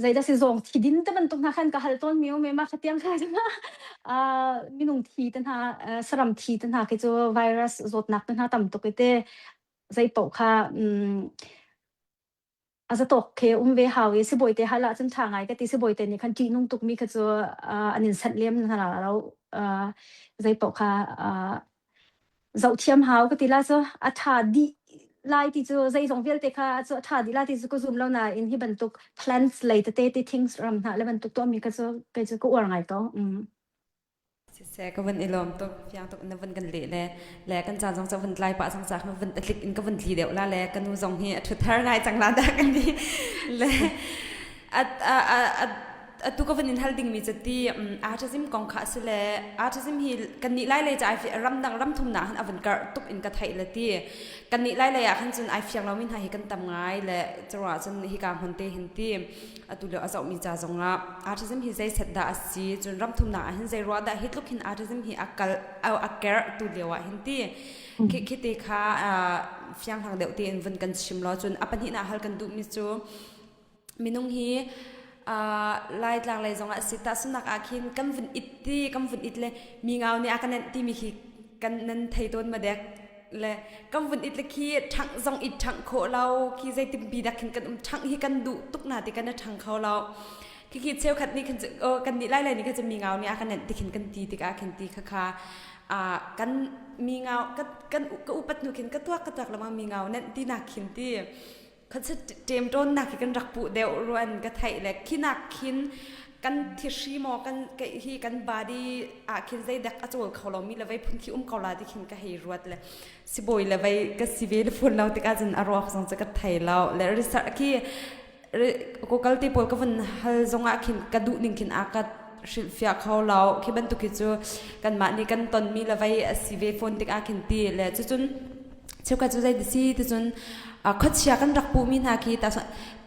zeidah si zawng thi din te bantuk hna khan ka hal tawn mi um e ma kha tiang kha uh, minung thi te hna uh, saram thi te hna khi cu virus zawtnak te hna tam tuk i te zei paoh kha um, a zatawk khi um ve hau i sibawi te hal ahcun ṭha ngai ka ti. Sibawi te nih khan ṭihnung tukmi kha cu uh, an in sanh lem hna lo. Uh, zei paoh kha uh, zohthiam hau ka ti la cu a ṭha dih lai ti cu zeizong vialte kha cu a ṭha dih lai ti cu ka zum lo nain hi bantuk plants lei tete te things ram hna le bantuk tuahmi kha cu kei cu ka uar ngai ko. Mm. Siseh ka van i lawm tuk fiang tuk na van kan leh le le kan caan zong cu van tlai pah zong cak na van tlik in ka van tli deuh la le ka nu zong hi a thu thar ngai cang la dah kan ti le a a a atu ka van in hal ding mi cu ti autism kong kha si le autism hi kan nih lai lei ca ai ramdang ramthum na han avan kar tuk in ka theih le ti kan nih lai lei ah khan cun ai fiang lo mi hna hi kan tam ngai le curuah cun hika hmun te hin ti atu lio a zohmi ca zongah autism hi zei set dah a si cun ramthumnak ah hin zei ruah dah hi tluk hin autism hi a kal a kerh tu lio ah hin ti khi khi te kha fiang hlang deuh tein vun kan chim law cun a pahnihnak hal kan duhmi cu minung hi Laitlang lei zongah si tahsunak ah khin kan vun it ti kan vun it le mi ngau nih a kan nenh timi khi kan nan thei tawn ma dek le kan vun it le khi ṭhangh zong i ṭhangh khawh lo khi zeitimpi dak khin kan um ṭhangh hi kan duh tuk na ti kan i ṭhang kho lo khi khi cheukhat nih khin kan nih lai lai nih khin cu mi ngau nih a kan nenh ti khin kan ti tikah khin ti kha kha kan mi ngau kan kan ka upat hnu khin ka tuak ka tuak lengmang mi ngau nenh ti nak khin ti ṭemṭawnnak hi kan rak puh deuh ruan ka theih le khinak khin kan thihri maw kan hi kan body ah khin zeidek a cawl kho lomi le vei phun khi um ko la ti khin ka hei ruat le sibawi le vei ka si ve le phun lo tikah cun a ruak zong cu ka thei lo le research khi Google te pawl ka vun hal zongah khin ka duh ning khin a ka hrilhfiah kho lo khi bantuk hi cu kanmah nih kan tonmi le vei a si ve fawn tikah khin ti le cucun cheukhat cu zei si ticun khuachia kan rak puhmi hna khi ta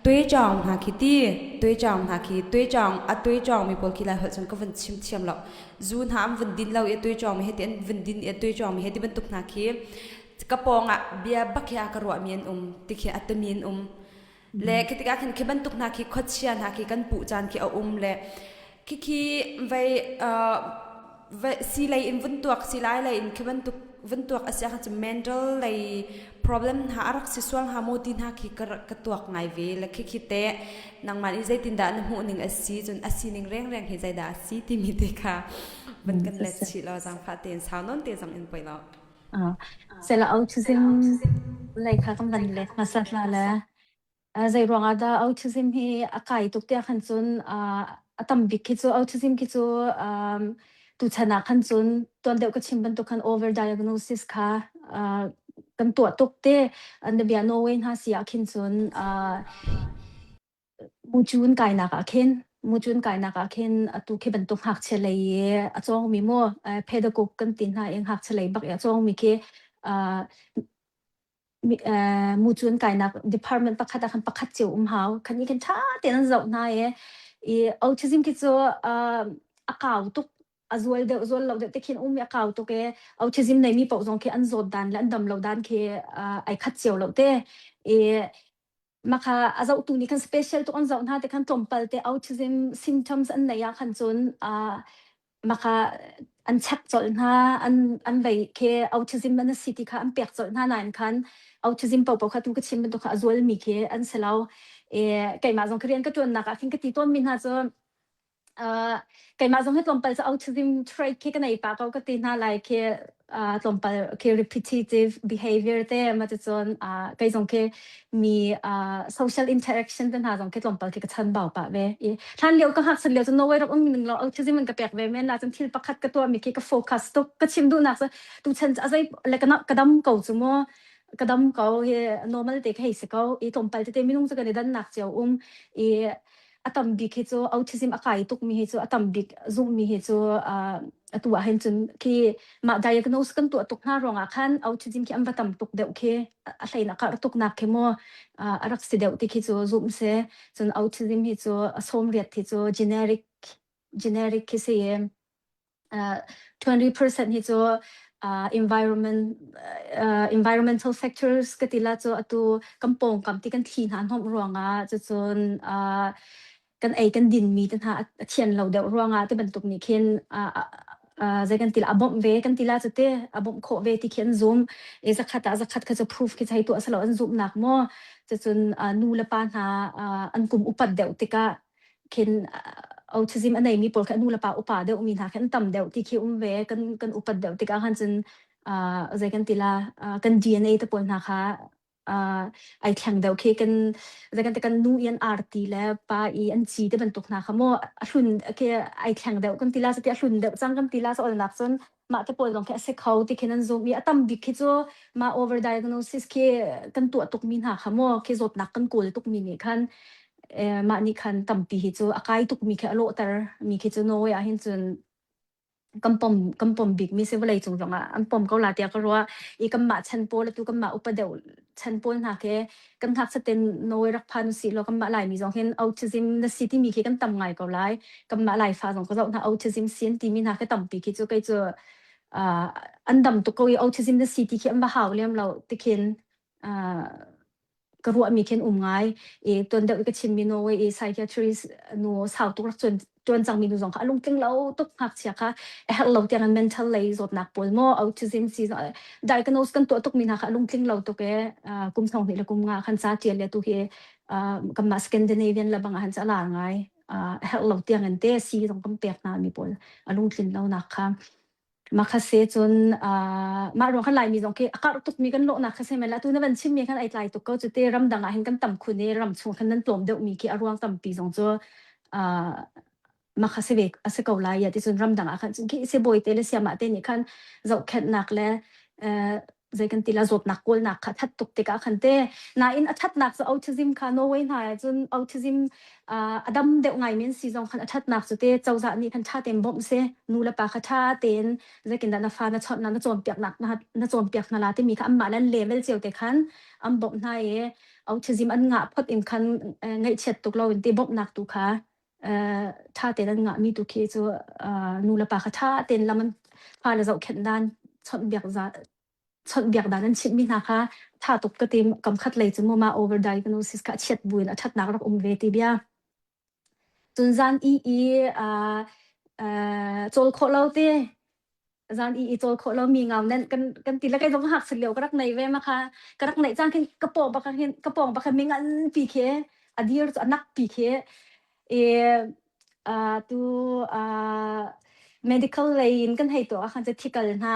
tuichawng hna khi ti tuichawng hna khi tuichawng a tuichawng mi pawl khi lai holh cun ka vun chim thiam lo zu hna an vun din lo i tuichawng mi he ti an vun din i tuichawng mi he ti bantuk hna khi ka pawng ah bia bak hi a ka ruah mi an um ti khi a tami an um Le khi tikah khin khi bantuk hna khi khuachia hna khi kan puh caan khi a um le khi khi vei uh, si lei in vun tuak si lai lei in khi bantuk vun tuak a si ahcun cu mental lei problem hna a rak si sual hnga maw ti hna khi ka ka tuak ngai ve le khi khi te nangmah nih zeitindah na hmuh ning a si cun a sining rengreng hi zeidah a si timi te kha van kan let chih law zaangfah tein sau nawn te zong in poi lo. Sela autism lei kha kan van let hmasat la le zei ruangah dah autism hi a kai tuk tiah khan cun a tam bik khi cu autism khi cu tuchan ah khan cun tuan deuh ka chim bantuk khan overdiagnosis kha kan tuah tuk te na bia Norway hna si ah khin cun Mucun kainak ah khin mucun kainak ah khin atu khi bantuk ngakchia lei i a cawngmi mu pedagogue kan ti hna i ngakchia lei bak i a cawngmi khi mucun kainak department pakhat ah khan pakhat cio um hau. Khan i khin ṭha tein an zoh hna i i autism khi cu a kau tuk a zual deuh zual lo deuh te khin um i a kau tuk i autism neimi paoh zong khi an zawt dan le an dam lo dan khi ai khat cio lo te. I Mah a zohtu nih khan special tuk an zoh hna ti khan tlawmpal te autism symptoms an neih ah khan cun mah kha an check colh hna an an vei khi autism an si ti kha an pek colh hna nain khan autism paohpaoh kha tu ka chim bantuk kha a zualmi khi an si lo. I keimah zong ka rian ka ṭuannak ah khin ka ti tawnmi hna cu Keimah zong hi tlawmpal cu autism trait khi ka nei pah ko ka ti hna lai khi tlawmpal khi repetitive behavior te ma ticun kei zong khi mi social interaction te hna zong khi tlawmpal khi ka chanbau pah ve. I hlan lio ka ngakchiat lio cu Norway rak um ning law autism an ka pek ve men la cun thil pakhat ka tuah mi khi ka focus tuk ka chim duhnak cu tuchan cu a zei le ka dam ko cu mu ka dam ko hi normal te ka hei si ko i tlawmpal tete minung cu kan i dannak cio um i. A tam bik hi cu autism a kai tukmi hi cu a tam bik zumhmi hi cu atu ah hin cun khi mah diagnose kan tuah tuk hna ruangah khan autism khi an va tam tuk deuh khi a hlein a karh tuk nak khi mu a rak si deuh ti khi cu zumh si. Cun autism hi cu a 80 hi cu generic generic khi si i 20% hi cu environment environmental factors ka ti la cu atu kan pawngkam ti kan thli hna hnawmh ruangah cucun kan ei kan din mi te hna a thian lo deuh ruangah ti bantuk nih khin zei kan ti la a bawmh ve kan ti la cu te a bawmh khawh ve ti khi an zum i zakhat ah zakhat kha cu proof khi hei tuah selo an zumhnak maw cucun nu le pa hna an kum upat deuh tikah khin autism a neimi pawl kha nu le pa upa deuhmi hna khi an tam deuh ti khi um ve. Kan kan upat deuh tikah khan cun zei kan ti la kan DNA te pawl hna kha ai thleng deuh khi kan zei kan ti kan nu i an arti le pa i an ci te bantuk hna kha maw a hlun khi ai thleng deuh kan ti la ti a hlun deuh cang kan ti la so nak cun mah te pawl zong khi a si kho ti khin an zum i a tam bik khi cu mah overdiagnosis khi kan tuah tukmi hna kha maw khi zawtnak kan kawl tukmi nih khan mah nih khan tampi hi cu a kai tukmi khi a lawhter mi khi cu Norway ah hin cun kan pom kan pom bikmi si vawlei cung zongah an pom ko la tiah ka ruah i kanmah chan pawl atu kanmah upa deuh chan pawl hna khi kan ngakchiat tein Norway rak phan usih law kanmah Laimi zong hin autism na si timi khi kan tam ngai ko lai. Kanmah Laifa zong ka zoh hna autism si an timi hna khi tampi khi cu kei cu uh, an dam tuk ko i autism na si ti khi an va hau lem lo tikhin uh, ka ruahmi khin um ngai i tuan deuh i ka chimmi Norway i psychiatrist nu sau tuk rak tuan tuan cangmi nu zong kha a lungtling lo tuk ngakchia kha a herh lo tiang in mental lei zawtnak pawl maw autism si diagnose kan tuah tukmi hna kha a lungtling lo tuk e kum thong hnih le kum nga khan ca tial le tu hi kanmah Scandinavian le bang ah han ca lar ngai a herh lo tiang in te si zong kan pek hna mi pawl a lungtlin lo nak kha Makhase cun mah ruang khan Laimi zong khi a karh tukmi kan lawhnak kha si men la tu na van chimmi khan ai tlai tuk ko cu te ramdang ah hin kan tam khun i ram chung khan nan tlawm deuhmi khi a ruang tampi zong cu makhase ve a si ko lai ya ti cun ramdang ah khan cun khi sibawi te le siamah te nih khan zohkhenhnak le zei kan ti la zawtnak kawlnak kha that tuk tikah khan te nain a thatnak cu autism kha Norway hna ah cun autism a dam deuh ngai men si zong khan a thatnak cu te cozah nih khan tha tein bawmh si nu le pa kha tha tein zeitin dah na fa na chawnh na na cawnpiak nak na cawnpiak hna la timi kha anmah le level cio te khan an bawmh hna i autism an ngah phot in khan ngaihchiat tuk lo in te bawmhnak tu kha ṭha tein an ngahmi tu khi cu nu le pa kha ṭha tein lam an fale zohkhenh dan chawnhbiak za chawnhbiak dan an chimhmi hna kha ṭha tuk ka ti kam khat lei cu mu mah overdiagnosis kha a chiat buin a ṭhatnak rak um ve ti bia. Cun zan i i cawl khawh lo te zan i i cawl khawh lo mi ngau nen kan kan ti le kai zong hak lio ka rak nei ve ma kha ka rak neih cang khin ka paw bak hin ka pawng bak mi ngan pi khi a dir cu a nak pi khi e tu medical lei in kan hei to khan che thikal hna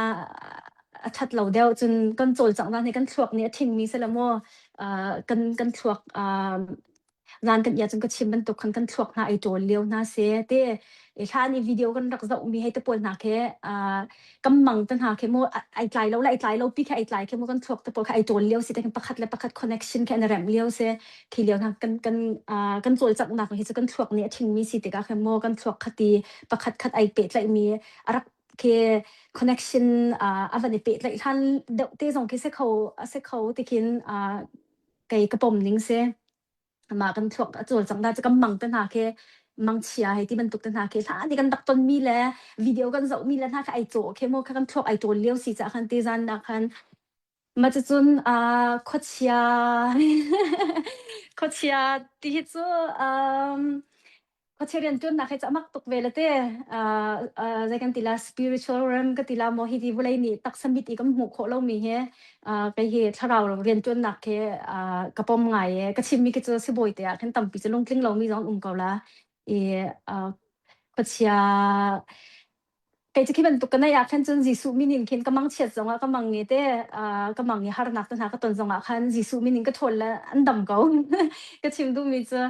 a that lo deuh cun kan cawl cang dan hi kan thluak nih a thing mi se la mo kan kan thluak Zan kan iah cun ka chim bantuk khan kan thluak hna ai ṭawl lio hna seh ti i hlan i video kan rak zohmi hei te pawl hna khi kan mang te hna khi mu ai tlai lo le ai tlai lo pi khi ai tlai khi mu kan thluak te pawl khi ai ṭawl lio si te khin pakhat le pakhat connection khi an remh lio si khi lio hna kan kan kan cawlcanghnak hi cu kan thluak nih a ṭhingmi si tikah khin mu kan thluak khati pakhat khat ai pehtlaihmi a rak khi connection a van i pehtlaih hlan deuh te zong khi si kho a si kho ti khin kei ka pom ning si. Mah kan thluak a cawlcang dah cu kan mang te hna khi mangchia hei ti bantuk te hna khi hlan i kan rak tonmi le video kan zohmi le hna kha ai cawh khi mu kha kan thluak ai ṭawl lio si caah khan tizan ah khan mah cucun khuachia khuachia ti hi cu Khuachia rianṭuannak hi cu a mak tuk ve le te. Zei kan ti la spiritual realm ka ti la maw hi ti vawlei nih taksa mit i kan hmuh khawh lomi hi kei hi thlarau rianṭuannak khi ka pom ngai i ka chimmi khi cu sibawi te ah khin tampi cu lungtling lomi zong an um ko la. I khuachia Kei cu khi bantuk ka neih ah khan cun Jesuh min in khin ka mangchiat zongah ka mang i te ka mang i harnak te hna ka ton zongah khan Jesuh min in ka ṭhawl le an dam ko. Ka chim duhmi cu.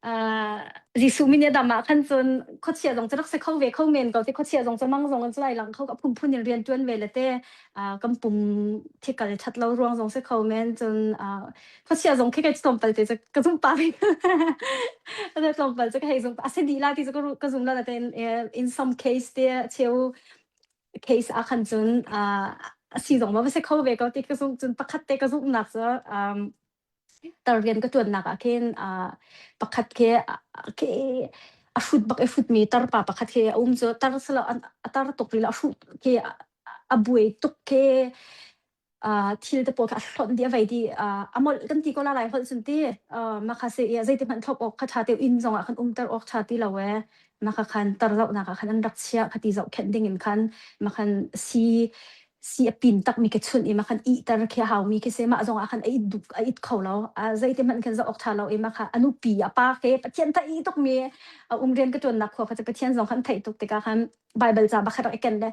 Uh, Jesuh min i dam ah khan cun khuachia zong cu rak si kho ve kho men ko te khuachia zong cu mang zong an lai lang kho ka phunphun in rian tuan ve le te uh, kan pum thikal that lo ruang zong si kho men cun uh, khuachia zong khi kai tlawmpal te cu ka zum pa ve ka tlawmpal cu ka hei zum a si dih la ti cu ka ka zum la te in some case te cheu case ah khan cun uh, a si zong ma va si kho ve ko ti ka zum cun pakhat te ka zumhnak cu um, Tar rian ka ṭuannak ah khin pakhat khi khi a hrut bak i hrutmi tarpa pakhat khi a um cu. Tar silo a tar tuk rih lo a hruh khi a buai tuk khi thil te pawl kha a hlonh dih a vei dih. A molh kan ti ko la lai holh cun ti. Mah kha si i zeiti hmanh thlop awk kha ṭha te inn zong ah khan umter awk ṭha ti lo ee. Mah kha khan tar zohnak ah khan an rak chiah kha ti zohkhenh ding in khan mah khan sii si a pin takmi ka chunh i makhan ihter khi a haumi khi si mah zong ah khan a it duh a it kho lo a zeiti hmanh khan zoh awk ṭha lo i mah kha a nupi a pa ke Pathian theih tuk mi a um rian ka ṭuannak khua kha cu Pathian zong khan theih tuk tikah khan Bible ca bakhat rak i ken le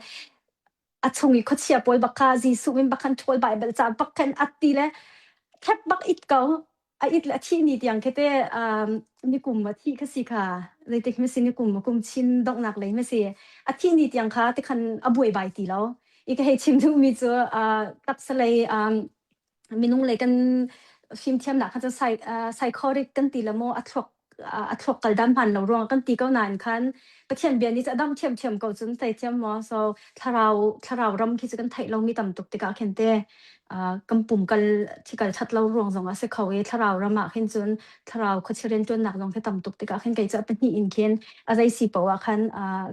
a chung i khuachia pawl bak kha Jesuh min bak khan ṭhawl Bible ca bak khan at ti le khep bak it ko A it le a thih ni tiang khi te um, nikum a thih kha si kha zeitik ma si nikum a kum chin donghnak lei ma si a thih ni tiang kha tikhan a buai bai ti lo i ka hei chim duhmi cu uh, taksa lei um, minung lei kan fimthiamnak kha cu psychotic kan ti la maw a thluak a thluak kal dan hman lo ruang kan ti ko nain khan Pathian bia nih cu a dam thiamthiam ko cun thei thiam maw so thlarau thlarau ram khi cu kan theih lomi tam tuk tikah khin te kan pum kal thikal that lo ruang zong ah si kho i thlarau ram ah khin cun thlarau khuachia riantuannak zong khi tam tuk tikah khin kei cu a pahnih in khin a zei si poah ah khan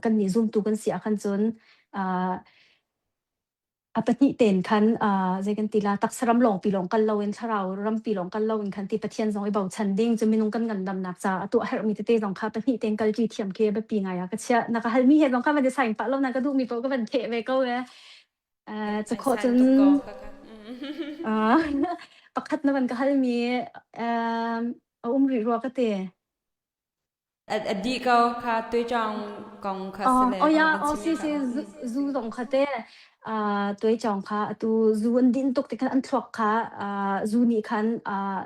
kan nih zumtu kan si ah khan cun A pahnih tein khan zei kan ti la taksa ram lawngpi lawng kal loin thlarau rampi lawng kal loin khan ti Pathian zong i bochan ding cu minung kan ngandamnak caah a tuah herhmi tete zong kha pahnih tein kalṭi thiam khi a biapi ngai ah ka chiah. Na ka halmi he zong kha van i saing pah lo na ka duhmi paoh ka van theh ve ko e. Cu Ai khawh san cun tuk ko kaka. pakhat na van ka halmi a um rih rua ka ti. A dih ko kha tuichawng kong kha si Oh, le oh na ya, van oh chimmi si kha. si zu, zu zong kha te uh, tuaichawng kha atu zu an din tuk ti khan an thluak kha uh, zu nih khan uh,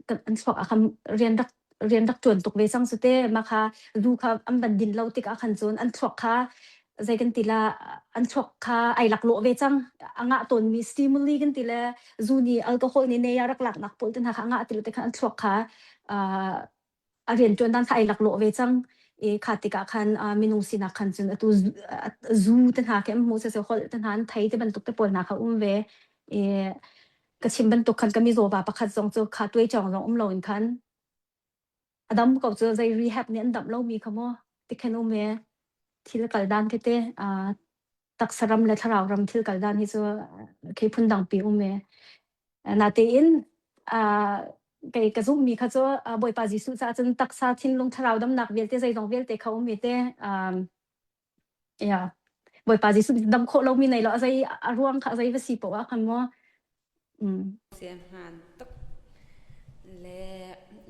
kan an thluak ah khan rian rak rian rak ṭuan tuk ve cang su te mah kha zu kha an van din lo tikah khan cun an thluak kha zei kan ti la an thluak kha ai laklawh ve cang a ngah tawnmi stimuli kan ti le zu nih alcohol nih ne a rak laknak pawl te hna kha a ngah ti lo te khan an thluak kha uh, a rianṭuan dan kha ai laklawh ve cang i kha tikah khan minung sinak khan cun atu zu te hna khi an hmuh siseh holh te hna an thei te bantuk te pawl hna kha um ve i ka chim bantuk khan ka mizaw pa pakhat zong cu kha tuaichawng zong um loin khan a dam ko cu zei rehab nih an damh lomi kha maw tikhan um ve thil kal dan khi te taksa ram le thlarau ram thil kal dan hi cu khi phun dangpi um e. Natein kei ka zumhmi kha cu Bawipa Jesuh caah cun taksa thinlung thlarau damnak vialte zeizong vialte kha um i te yeah Bawipa Jesuh dam khawh lomi nei lo a zei a ruang kha a zei va si poah khan maw Mm. Hmaan tuk. Le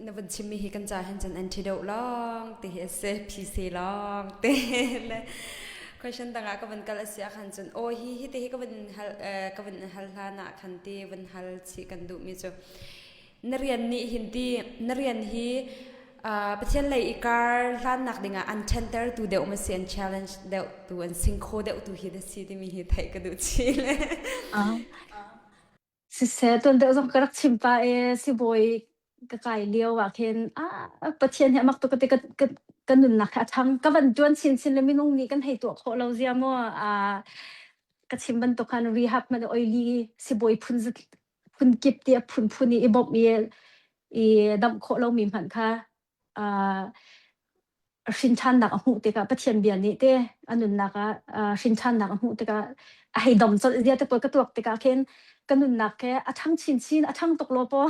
na vun chimmi hi kan ca hin cun antidote lawng ti hi a si, PC lawng te. Le question dang ah ka vun kal a si ah khan cun aw hi hi te hi ka vun hal ka vun hal hlan ah khan ti vun hal chih kan duhmi cu na rian nih hin ti na rian hi Pathian lei i kar hlannak dingah an ṭhenter tu deuh ma si an challenge deuh tu an singkhaw deuh tu hi na si timi hi theih ka duh chih le. Ah. Siseh, tuan deuh zong ka rak chim pah i sibawi ka kai lio ah khin ah Pathian hi a mak tuk ka ti ka, ka, ka nunnak hi a ṭhang. Ka van ṭuan chinchin le minung nih kan hei tuah khawh lo zia maw ah ka chim bantuk khan rehab hmanh oily sibawi phun phun kip ti a phunphun i i bawmh i i damh khawh lomi hmanh kha uh, hrinṭhannak a hmuh tikah Pathian bia nih te a nunnak ah uh, hrinṭhannak a hmuh tikah a hei dam colh zia te pawl ka tuak tikah khin ka nunnak ke a ṭhang chinchin a ṭhang tuk lo paw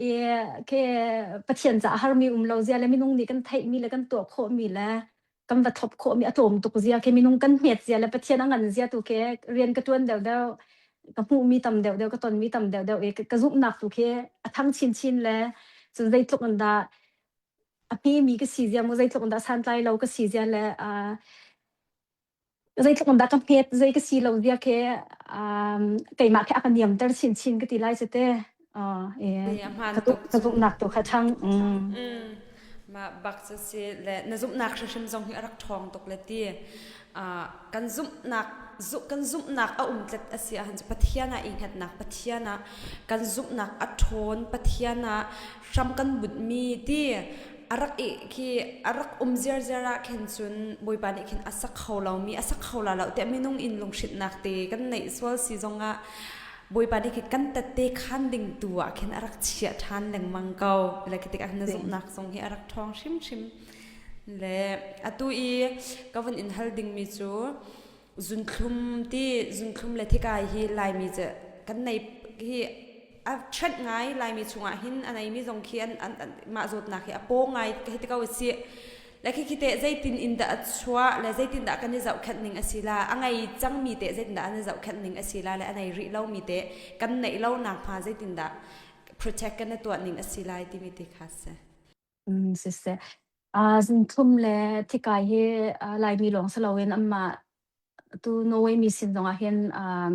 i ke Pathian ca a harmi um lo zia le minung nih kan theihmi le kan tuah khawhmi le kan va thlop khawhmi a tlawm tuk zia khi minung kan hmet zia le Pathian a ngan zia tu khi rian ka ṭuan deuhdeuh ka hmuhmi tam deuhdeuh ka tonmi tam deuhdeuh i ka zumhnak tu khi a thang chinchin le cun zeitluk in dah a hmemi ka si zia mu zeitluk in dah santlai lo ka si zia le zeitluk in dah ka hmet zei ka si lo zia khi keimah khi a ka niamter chinchin ka ti lai cu te Hmaan ka tuk ka cu. zumhnak tu kha ṭhang. Mm. Mah bak cu si le na zumhnak hrimhrim zong hi a rak ṭhawng tuk le ti. Kan zumhnak kan zumhnak a um tlet a si ahcun Pathian ah i hngatnak Pathian ah kan zumhnak a ṭhawn Pathian ah hram kan bunhmi ti a rak i khi a rak um ziarziar ah khin cun Bawipa nih khin a sak kho lomi a sak kho la lo tiah minung in lunghrinhnak te kan neih sual si zongah Bawipa nih khin kan tette khan ding tu ah khin a rak chiah ṭhan lengmang ko. Le khi tikah na zumhnak zong hi a rak ṭhawng hrimhrim. Le atu i ka vun in hal dingmi cu zunthlum ti zunthlum le thikai hi Laimi cu kan nei hi a ṭhenh ngai Laimi chungah hin a neimi zong khi an, an, an mah zawtnak hi a paw ngai hei ti ko si. Le khikhi teh zeitin in dah a chuah le zeitin dah kan i zohkhenh ning a si la a ngei cangmi teh zeitin dah an i zohkhenh ning a si la le a nei rih lomi teh kan neih lo nak hnga zeitin dah protect kan i tuah ning a si lai timi ti kha si. Mm, siseh. Uh, zingthum le thikai hi uh, Laimi lawng si loin anmah Tu Norway mi sin zongah hin um,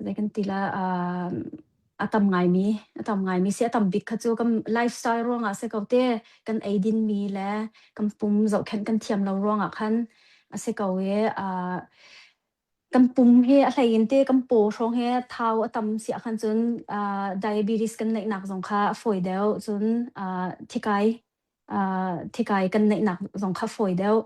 zei kan ti la um, a tam ngaimi a tam ngaimi si a tam bik kha cu kan lifestyle ruangah si ko te kan eidin mi le kan pum zohkhenh kan thiam lo ruangah khan a si ko i uh, kan pum hi a hlei in te kan paw hrawng hi thau a tam si ahkhan cun uh, diabetes kan neihnak zong kha a fawi deuh cun uh, thikai uh, thikai kan neihnak zong kha fawi deuh.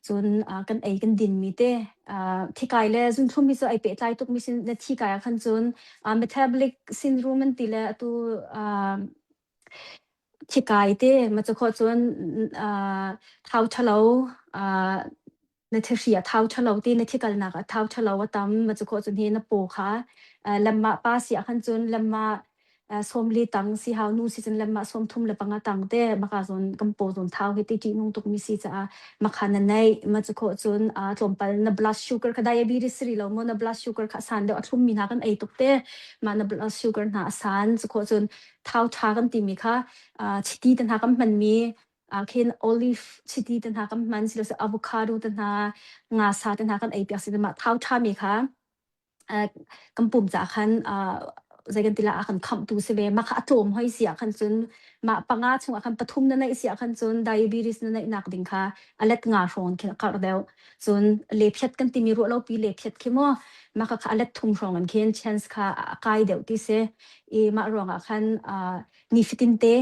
Cun uh, kan ei kan dinmi te uh, thikai le zunthlum hi cu ai pehtlai tukmi sin na thikai ah khan cun uh, metabolic syndrome an ti le atu uh, thikai te ma cu kho cun uh, thau thalo uh, Na thihri a thau ṭhalo ti na thikalnak a thau ṭhalo a tam ma cu khawh cun hi na paw kha lemah pa si ah khan cun lemah 40 tang si hau nu si cun lemah 35 tang te maka zawn kan paw zawn thau hi ti ṭih nung tuk mi si caah makha na neih ma cu khawh cun tlawmpal na blood sugar kha diabetes si rih lo maw na blood sugar kha a san deuh a thlum mi hna kan ei tuk te mah na blood sugar hna a san cu khawh cun thau ṭha kan ti mi kha chiti te hna kan hman mi ah khin olive chiti te hna kan hman silose avocado te hna nga sa te hna kan ei piak si mah thau ṭhami kha uh, kan pum ca khan uh, zei kan ti la a kan khamtu si ve mah kha a tlawm hoi si ah khan cun mah panga chung ah khan pathum na neih si ah khan cun diabetes na neih nak ding kha a let nga hrawng khin a karh deuh cun lephiat kan timi ruah lo pi lephiat khi mo mah kha a let thum hrawng in khin chance kha a kai deuh ti si i mah ruangah khan uh, nifatin te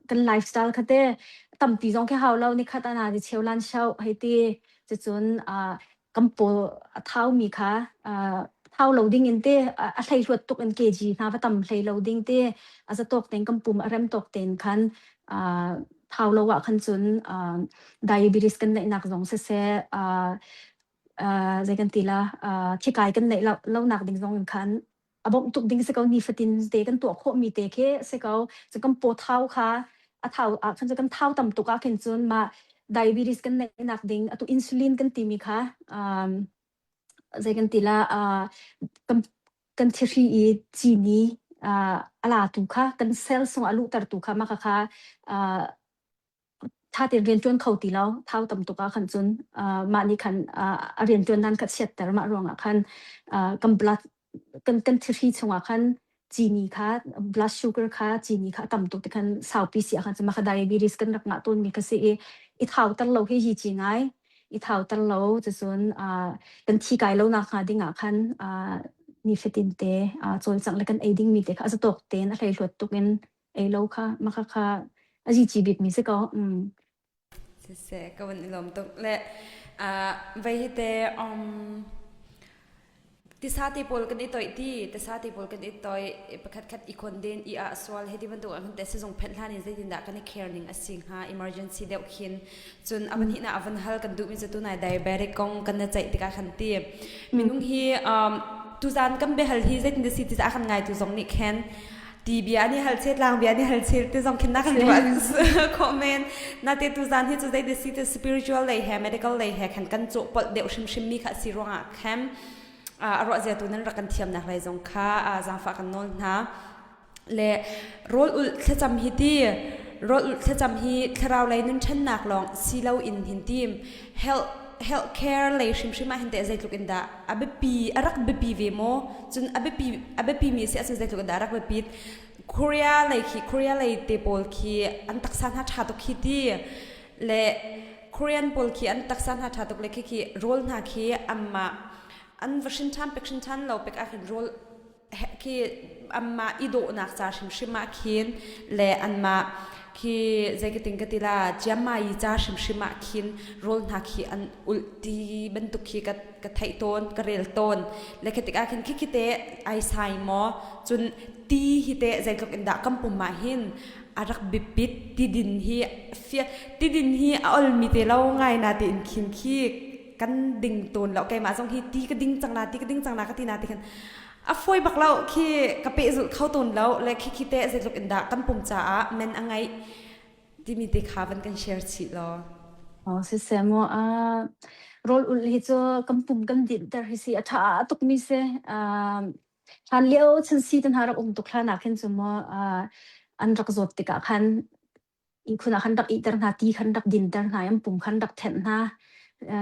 kan lifestyle kha te tampi zong khi hau lo nikhat ah na cheu lan shau hei ti cucun kan paw a thau mi kha thau lo ding in te a hlei hluat tuk in kg hna va tam hlei lo ding te a za tawk ten kan pum a rem tawk ten khan thau lo ah khan cun diabetes kan neih nak zong siseh zei kan ti la thikai kan neih lo nak ding zong in khan a bawmh tuk ding si ko nifatin te kan tuah khawhmi te khi si ko cu kan paw thau kha a thau ah khan cu kan thau tam tuk ah khin cun mah diabetes kan neihnak ding atu insulin kan timi kha um, zei kan ti la uh, kan kan thihri i cini uh, a la tu kha kan cell sung a luhter tu kha mah kha kha uh, Ṭha tein rianṭuan kho ti lo. Thau tam tuk ah khan cun uh, mah nih khan uh, a rianṭuan dan kha chiatter mah ruangah khan uh, kan blood kan kan thihri chungah khan cini kha blood sugar kha cini kha a tam tuk ti khan saupi si ah khan cun mah kha diabetes kan rak ngah tawnmi kha si i i thau ter lo hi hi ci ngai i thau ter lo cucun uh, kan thi kai lo nak hnga ding ah khan uh, nifatin te uh, cawlcangh le kan ei dingmi te kha a zatawk tein a hleihluat tuk in ei lo kha maka kha a zici bikmi si ko. Mm. Siseh, ka van i lawm tuk. Le vei hi te um, tisa te pawl kan i toih ti tisa te pawl kan i toih pakhat khat i khon den i ah sual he ti bantuk ah khan te sizung phenh hlan in zeitin dah kan i care ning a si hnga emergency deuh khin cun a pahnih na a van hal kan duhmi cu tunai diabetic kong kan na ceih tikah khan ti minung hi um, tuzan kan biahal hi zeitin si ti kan ngai tu zong nih khen ti bia nih hal che tlang bia nih hal che te zong khin na kan ruah khawh men na te tu zan hi cu zei si te spiritual lei he medical lei he khan kan cawh polh deuh hrimhrim mi kha si ruangah khan a ruah zia tu nan rak kan thiamnak lei zong kha zaangfah kan nawl hna le rawl ulh thlacam hi ti rawl ulh thlacam hi thlarau lei nun ṭhennak lawng si lo in hin tim health health care lei hrimhrim ah hin te zeitluk in dah a biapi a rak biapi ve maw cun a biapi a biapi mi si ahcun zeitluk in dah a rak biapit? Korea lei khi Korea lei te pawl khi an taksa hna ṭha tuk khi ti le Korean pawl khi an taksa hna ṭha tuk le khi khi rawl hna khi anmah an va hrin ṭhan pek hrin ṭhan lo pek ah khin rawl khi anmah i dawhnak ca hrimhrim ah khin le anmah khi zeikitin ka ti la ciammai ca hrimhrim ah khin rawl hna khi an ulh ti bantuk khi ka ka theih tawn ka rel tawn le khi tikah khin khi khi te ai sai maw cun ti hi te zeitluk in dah kan pum ah hin a rak biapit ti din hi fia ti din hi a olmi te lo ngai na tiin khin khi kan ding tawn lo keimah zong hi ti ka ding cang na ti ka ding cang na ka ti na ti khan a fawi bak lo khi ka pehzulh kho tawn lo le khi khi te zeitluk in dah kan pum caah men a ngeih timi te kha van kan share chih law. Oh, siseh mu rawl ulh hi cu kan pum kan dinhter hi si a ṭha tukmi si. Hlan lio chan si te hna rak um tuk hlan ah khin cu mu an rak zawt tikah khan ihkhun ah khan rak ihter hna, ti khan rak dinter hna i an pum khan rak thenh hna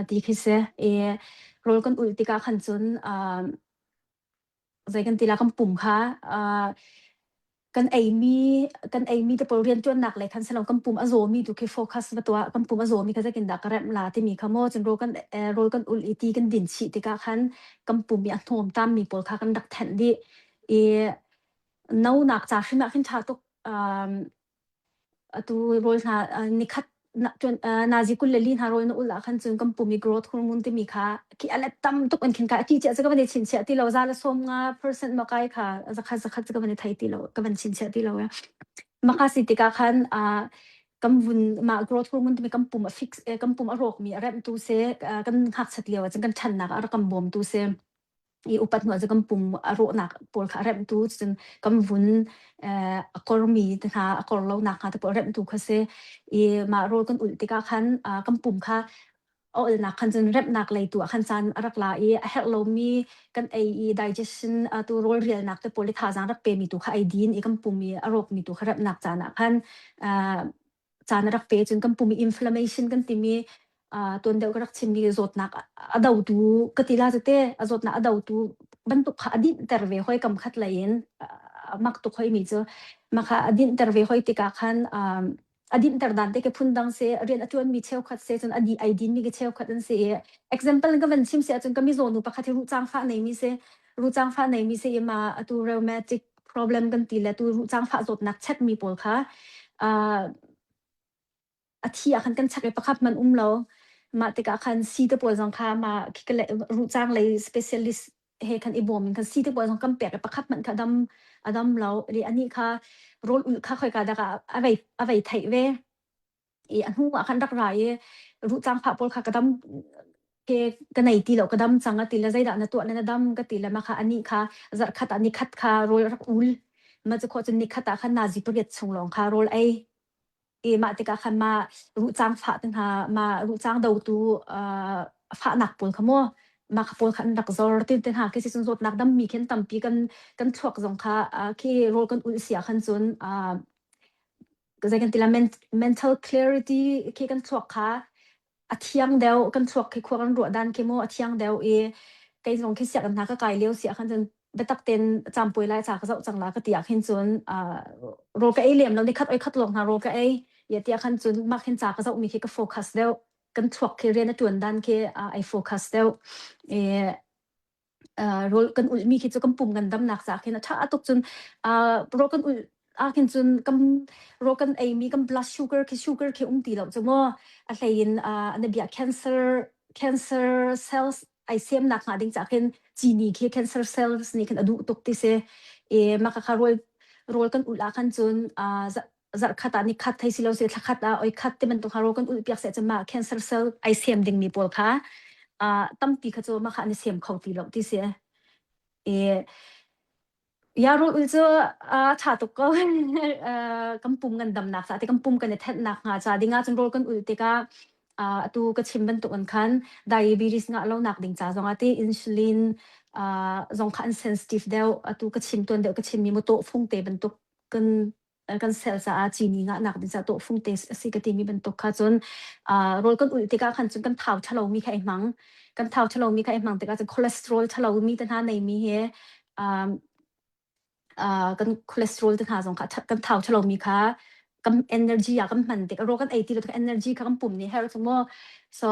ti khi si. I rawl kan ulh tikah khan cun zei kan ti la kan pum kha kan eimi kan eimi te pawl rianṭuannak lei khan silo kan pum a zawmi tu khi focus va tuah kan pum a zawmi kha zeitin dah ka remh la timi kha maw cun rawl kan rawl kan ulh i ti kan din chih tikah khan kan pum i a hnawm tammi pawl kha kan rak thenh dih i no nak ca hrim ah khin ṭha tuk Atu rawl hna nikhat nazi 24 hna rawl na ulh ah khan cun kan pum i growth hormone timi kha khi a let tam tuk in khin ka ti chia cu ka van i chinchiah ti lo za le sawm nga percent ma kai kha zakhat zakhat cu ka van i thei ti lo ka van chinchiah ti lo ya maka si tikah khan kan vun mah growth hormone timi kan pum a fix kan pum a rawk mi a remh tu se kan ngakchat lio ah cun kan ṭhannak a rak kan bawm tu se i upat hnu ah cun kan pum a rawhnak pawl kha a remhtu cun kan vun a kormi te hna a kor lonak hnga te pawl a remhtu kha si i mah rawl kan ulh tikah khan kan pum kha a olnak khan cun remhnak lei tu ah khan caan a rak la i a herh lomi kan ei i digestion tu rawl rialnak te pawl i thazaang rak pemi tu kha ei din i kan pum i a rawkmi tu kha remhnak caan ah khan caan a rak pe cun kan pum i inflammation kan timi tuan deuh ka rak chimmi zawtnak a dotu ka ti la te a zawtnak a dotu bantuk kha a dinhter ve hoi kam khat lei in mak tuk hoi mi cu makha a dinhter ve hoi tikah khan a dinhter dan te ke phun dang se rian a tuan mi cheukhat se cun a di ai din mi ke cheukhat an si i example ka van chim si ahcun ka mizaw nu pakhat hi ruh fa nei mi se ruh fa nei mi se i ma atu rheumatic problem kan ti le tu ruhcang fah zawtnak check mi pawl kha a thi ah khan kan check i pakhat man um lo mah tikah khan si te pawl zong kha ma ruhcang lei specialist he khan i bawm in khan si te pawl zong kan pek i pakhat hmanh kha dam a dam lo ri ani kha rawl ulh kha khoi ka dak ah a vei a vei theih ve I a hnu ah khan rak ra i ruhcang phah pawl kha ka dam ke ka nei ti lo ka dam cang a ti le zeidah na tuah le na dam ka ti le mah kha anih kha zarhkhat ah nikhat kha rawl rak ul ma cu khawh cun nikhat ah khan nazi pariat chung lawng kha rawl ei i mah tikah khan mah ruhcang fah te hna mah ruhcang dotu fahnak pawl kha maw mah kha pawl kha an rak zor tin te hna khi si cun zawtnak dammi khin tampi kan kan thluak zong kha khi rawl kan ulh si ah khan cun zei kan ti la mental clarity khi kan thluak kha a thiang deuh kan thluak khi khua kan ruah dan khi mu a thiang deuh i kei zong khi siak hna ka kai lio si ah khan cun biatak ten campuai lai ca ka zoh cang la ka ti ah khin cun rawl ka ei lem lo ni khat oi khat lawng hna rawl ka ei ya ti ah khan cun mah khin ca ka zoh mi khi ka focus deuh kan thluak khi rian a tuan dan khi ai focus deuh i rawl kan ulhmi khi cu kan pum ngandamnak caah khin a ṭha tuk cun rawl kan ulh ahkhin cun kan rawl kan eimi kan blood sugar khi sugar khi um ti lo cu maw a hlei in na bia cancer cancer cells ai semnak hnga ding caah khin cini khi cancer cells nih khin a duh tuk ti si i mah kha rawl rawl kan ulh ah khan cun zarhkhat ah nikhat thei si lo se thlakhat ah oi khat ti bantuk ha ro kan ulh piak se cun mah cancer cell ai sem ding mi pawl kha tampi kha cu mah kha an i sem kho ti lo ti si i ya ro ul cu a tha tuk ko kan pum ngan damnak sa te kan pum kan i thennak hnga cha dinga cun rol kan ul tikah atu ka chim bantuk an khan diabetes ngah lo nak ding ca zong ati insulin zong kha an sensitive deuh atu ka chim tuan deuh ka chim mi mu to fung te bantuk kan kan sel caah cini ngahnak ding caah tawhfung te a si ka timi bantuk kha cun rawl kan ulh tikah khan cun kan thau ṭhalomi kha i hmang kan thau ṭhalomi kha i hmang tikah cun cholesterol ṭhalomi te hna neimi hi. Kan cholesterol te hna zong kha kan thau ṭhalomi kha kan energy ah kan hman tik raw kan ei ti lo tik energy kha kan pum nih herh cu mu. So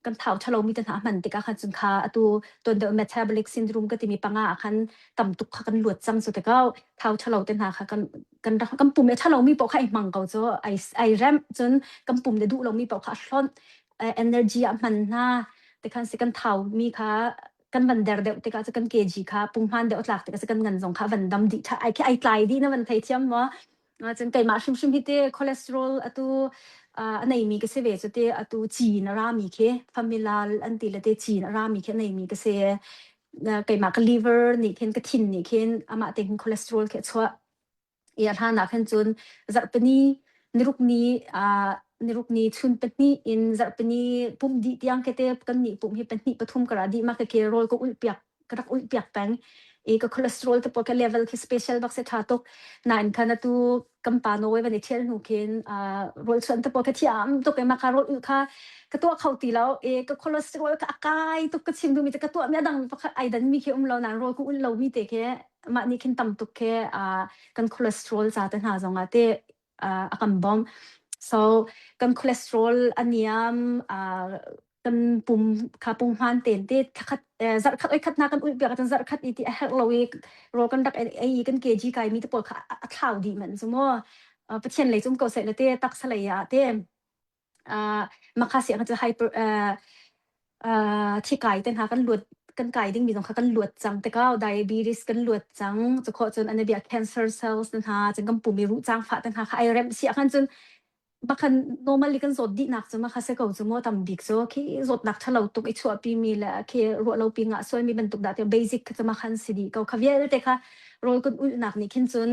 kan thau ṭhalomi te hna hman tikah khan cun kha atu tuan deuh metabolic syndrome ka timi panga ah khan tam tuk kha kan luat cang cu tikah thau ṭhalo te hna kha kan kan rak kan pum le ṭhalomi paoh kha ai hmang ko cu ai ai remh cun kan pum le duh lomi paoh kha a hlonh energy ah hman hna tikhan si kan thau mi kha kan van der deuh tikah cu kan kg kha punghman deuh tlak tikah cu kan ngan zong kha van dam dih tha ai khi ai tlai dih na van thei thiam maw? Cun keimah hrimhrim hi te cholesterol atu a neimi ka si ve cu te atu cin a rami khi familial an ti le te cin a rami khi a neimi ka si. Keimah ka liver nih khin ka thin nih khin amah te hin cholesterol khi a chuah. I a hlan ah khan cun zarhpini nirukni ah nirukni chun pahnih in zarhpini pumh dih tiang khete kannih pumh hi pahnih pathum ka ra dih ma ka ke rawl ka ulh piak ka rak ulh piak peng i ka cholesterol te pawl ka level khi special bak se tha tuk nain khan atu kan pa Norway van i thial hnu khin rawl chuan te pawl ka thiam tuk i maka rawl ulh kha ka tuah kho ti lo i ka cholesterol kha a kai tuk ka chim duhmi te ka tuah mi a dang pakhat ai dan mi khi um lo nain rawl ka ulh lo mi te khi mah nih khin tam tuk khi kan cholesterol ca te hna zong ah te a kan bawmh. So kan cholesterol a niam kan pum kha punghman tein te thlakhat zarhkhat oi khat na kan ulh piak ahcun zarhkhat i ti a herh lo i rawl kan rak ei i kan kg kai mi te pawl kha a thlau dih man cu mu Pathian lei cum ko seh le te taksa lei ah te Mah si ahcun hyper thikai te hna kan luat kan kai dingmi zong kha kan luat cang tikah diabetes kan luat cang. Cukhawh cun an bia cancer cells te hna cun kan pum i ruh cangfah te hna kha ai remh si ahkhan cun bakhan normally kan zawt dihnak cu mah kha si ko cu maw tam bik cu khi zawtnak ṭhalo tuk i chuahpi mi le khi ruah lo pi ngah sualmi bantuk dah tiah basic kha cu mah khan si dih ko kha vialte kha rawl kan ulhnak nih khin cun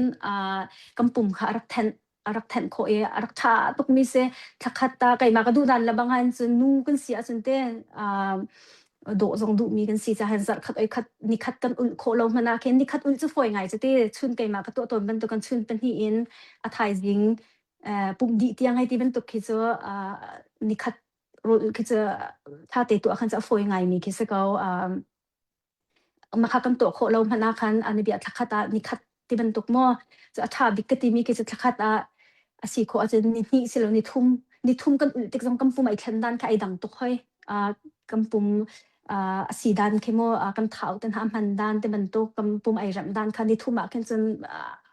kan pum kha a rak thenh a rak thenh khawh i a rak ṭha tukmi si. Thlakhat ta keimah ka duh dan le bang han cun nu kan si ahcun te dawh zong duhmi kan si caah zarhkhat oi khat nikhat kan ulh khawh lo hmanh ah khin nikhat ulh cu fawi ngai cu ti chun keimah ka tuah tawn bantuk kan chun pahnih in a thaizing pumh dih tiang hei ti bantuk khi cu nikhat rawl ulh khi cu ṭha te tuah khan cu a fawi ngaimi khi si ko. Makha kan tuah khawh lo hmanh ah khan an i bia thlakhat ah nikhat ti bantuk maw cu a ṭha bik ka timi khi cu thlakhat ah a si khawh ahcun ni hnih silo ni thum ni thum kan ulh tik zong kan pum ai thlen dan kha ai dang tuk hoi kan pum a si dan khi mu kan thau te hna hman dan ti bantuk kan pum ai remh dan kha ni thum ah khin cun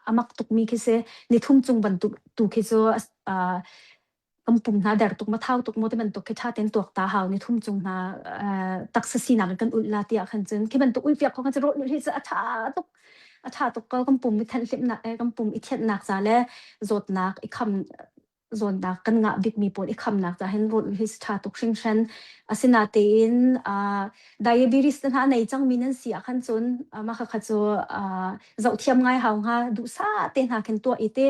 a mak tukmi khi si ni thum chung bantuk tu khi cu kan pum hna der tuk ma thau tuk maw ti bantuk khi ṭha tein tuak ta hau ni thum cung hna taksa sinak in kan ulh la tiah khan cun khi bantuk ulh piak kho khan cun rawl ulh hi cu a ṭha tuk a ṭha tuk ko kan pum i thenhhlimhnak kan pum i thianhnak ca le zawtnak i kham zawnnak kan ngah bikmi pawl i khamnak ca hin rawl ulh hi ṭha tuk hringhran asinatein diabetes te hna nei cangmi nan si ah khan cun mah khakha cu zohthiam ngai hau hnga duhsah te hna khin tuah i te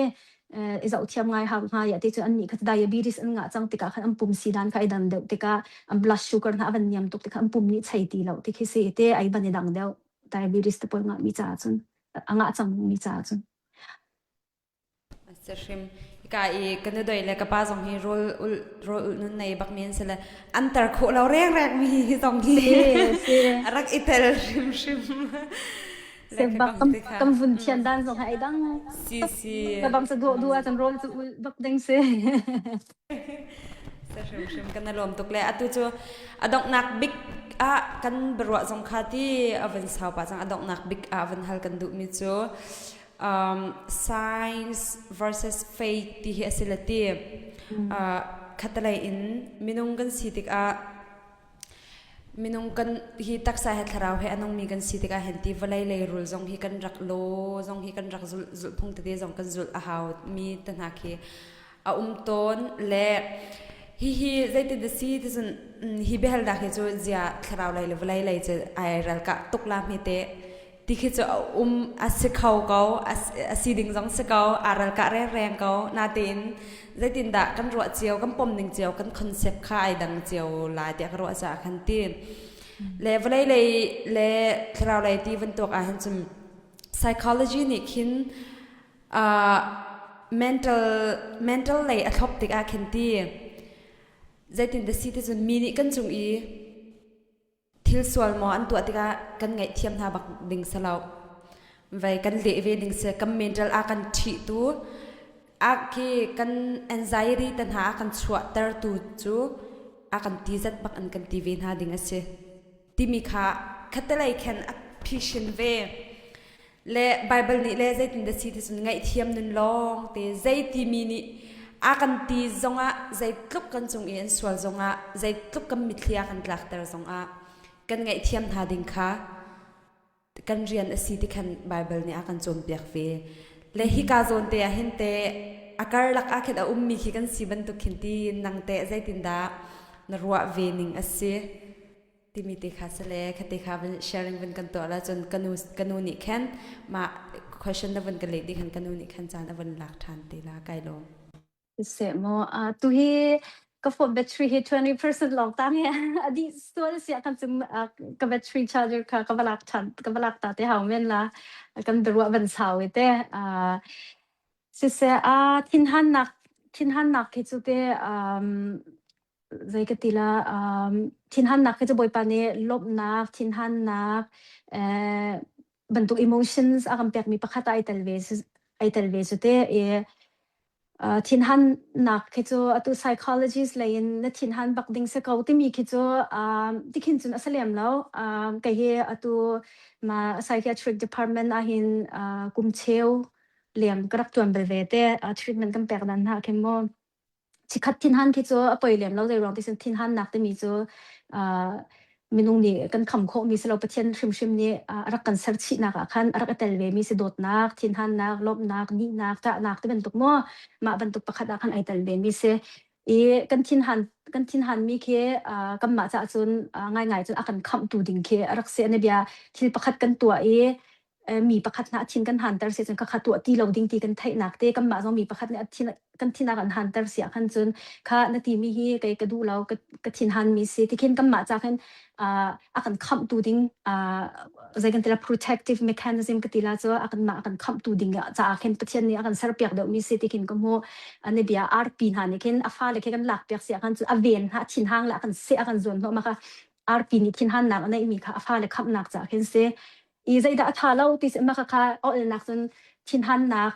i zohthiam ngai hau hnga ya ti cu an nih kha diabetes an ngah cang tikah khan an pum si dan kha ai dan deuh tikah an blood sugar hna a van niam tuk tikah an pum nih chei ti lo ti khi si te ai van i dang deuh diabetes te pawl ngah mi caah cun a ngah cang mi caah cun Se hrim ka i ka nu doi le ka pa zong hi rawl ul rawl ul nun nei bak mi an si le an tar khawh lo reng reng mi hi zong hi rak i tel hrim hrim Se bak kan vun thian dan zong hai dang. Si si. Ka bang sa duh duh ah rawl cu ul bak ding si. Sa hrim hrim kan lawm tuk le atu cu a donghnak bik ah kan biaruah zong kha ti a van sau pa cang a donghnak bik ah van hal kan duh mi cu um, science versus faith ti hi a si le ti uh, khatalei in minung kan si tikah Minung kan hi taksa he thlarau he a nungmi kan si tikah hin ti vawlei leirul zong hi kan rak law zong hi kan rak zulh zulhphung tete zong kan zulh a hau mi te hna khi a um tawn le hihi zeitin dah si ti cun hi biahalnak hi cu zia thlarau lei le vawlei lei cu ai ralkah tuk la hme te Ti khi cu a um a si kho ko a si ding zong si ko aa ralkah rengreng ko natein zeitindah kan ruah cio kan pom ning cio kan concept kha ai dang cio lai tiah ka ruah caah khan ti le vawlei lei le thlarau lei ti bantuk ah hin cun psychology nih khin uh, mental mental lei a thlop tikah khin ti zeitin dah si ti cun mi nih kan cung i Thil sual maw an tuah tikah kan ngaihthiam hna bak ding si lo. Vai kan leh ve ding si kan mental a kan ṭhih tu a khi kan anxiety te hna a kan chuahter tu cu a kan ti zat bak an kan ti ve hna ding a si timi kha khatalei khan a phisin ve le Bible nih le zeitin dah si ti cun ngaihthiam nun lawng te zei timi nih a kan ti zongah zeitluk kan cung i an sual zongah zeitluk kan mitthli a kan tlakter zongah kan ngaihthiam hna ding kha kan rian a si ti khan Bible nih a kan cawnpiak ve. Le hika zawn te ah hin te a karlak ah khin a ummi khi kan si bantuk khin ti nang teh zeitindah na ruah ve ning a si timi te kha si le kha te kha van sharing van kan tuah la cun kanu kanu nih khan mah question na van ka leh dih khan kanu nih khan caan a van lak ṭhan te la kai lawm. Siseh maw, tuhi ka phone battery hi 20% lawng tang hi a dih sual siah kan cung ka battery charger kha ka va lak ṭhan ka va lak ta te hau men la kan biaruah van sau i te. Siseh, thinhannak thinhannak khi cu te zei ka ti la thinhannak khi cu Bawipa nih lawmhnak thinhannak bantuk emotions a kan pekmi pakhat ah ai tel ve ai tel ve cu te i Thinhannak khi cu atu psychologist lei in na thinhan bak ding si ko timi khi cu tikhin cun a si lem lo. Kei hi atu ma psychiatric department ahhin kum cheu leng ka rak ṭuan bal ve te. Treatment kan pek dan hna khin mu. Chikkhat thinhan khi cu a poi lem lo zeiruang ti cun thinhannak timi cu minung nih kan kham khawhmi si lo Pathian hrimhrim nih a rak kan ser chihnak ah khan a rak i tel vemi si dawtnak, thinhannak, lawmhnak, nihnak, ṭahnak ti bantuk maw mah bantuk pakhat ah khan ai tel vemi si. I kan thinhan kan thinhanmi khi kanmah caah cun ngaingai cun a kan khamhtu ding khi a rak si. An bia thil pakhat kan tuah i mi pakhat hna a thin kan hanter si cun khakha tuah ti lo ding ti kan theihnak te kanmah zong mi pakhat nih a thin kan thin a kan hanter si ah khan cun kha na ti mi hi kei ka duh lo ka ka thin han mi si tikhin kanmah ca khin a kan khamhtu ding zei kan ti la protective mechanism ka ti la cu a kan mah a kan khamhtu ding caah khin Pathian nih a kan serpiak deuh mi si tikhin ka hmu ani bia arpi hna nih khin a fale khi kan lak piak si ah khan cun a ven hna thin hang le a kan seh a kan zuan hnawh ma kha arpi nih thinhannak a neihmi kha a fale khamhnak caah khin si i zeidah a ṭha lo ti si mah khakha olnak cun thinhannak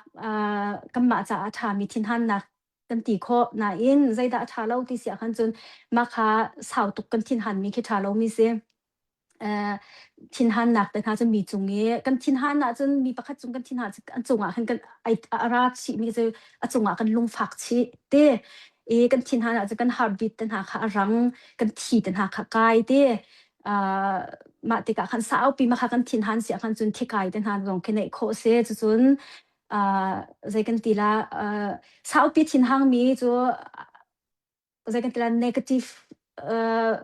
kanmah caah a ṭhami thinhannak kan ti khawh nain zeidah a ṭha lo ti si ahkhan cun mah kha sau tuk kan thinhanmi khi ṭha lomi si. Thinhannak te hna cu mi cung i kan thinhan ahcun mi pakhat cung kan thinhan an cungah khan kan ai a ra chihmi cu a cungah kan lungfak chih ti i kan thinhan ahcun kan heartbeat te hna kha a rang kan thi te hna kha kai ti mah tikah khan saupi mah kha kan thinhan si ahkhan cun thikai te hna zong khi neih khawh si cucun zei kan ti la saupi thinhangmi cu zei kan ti la negative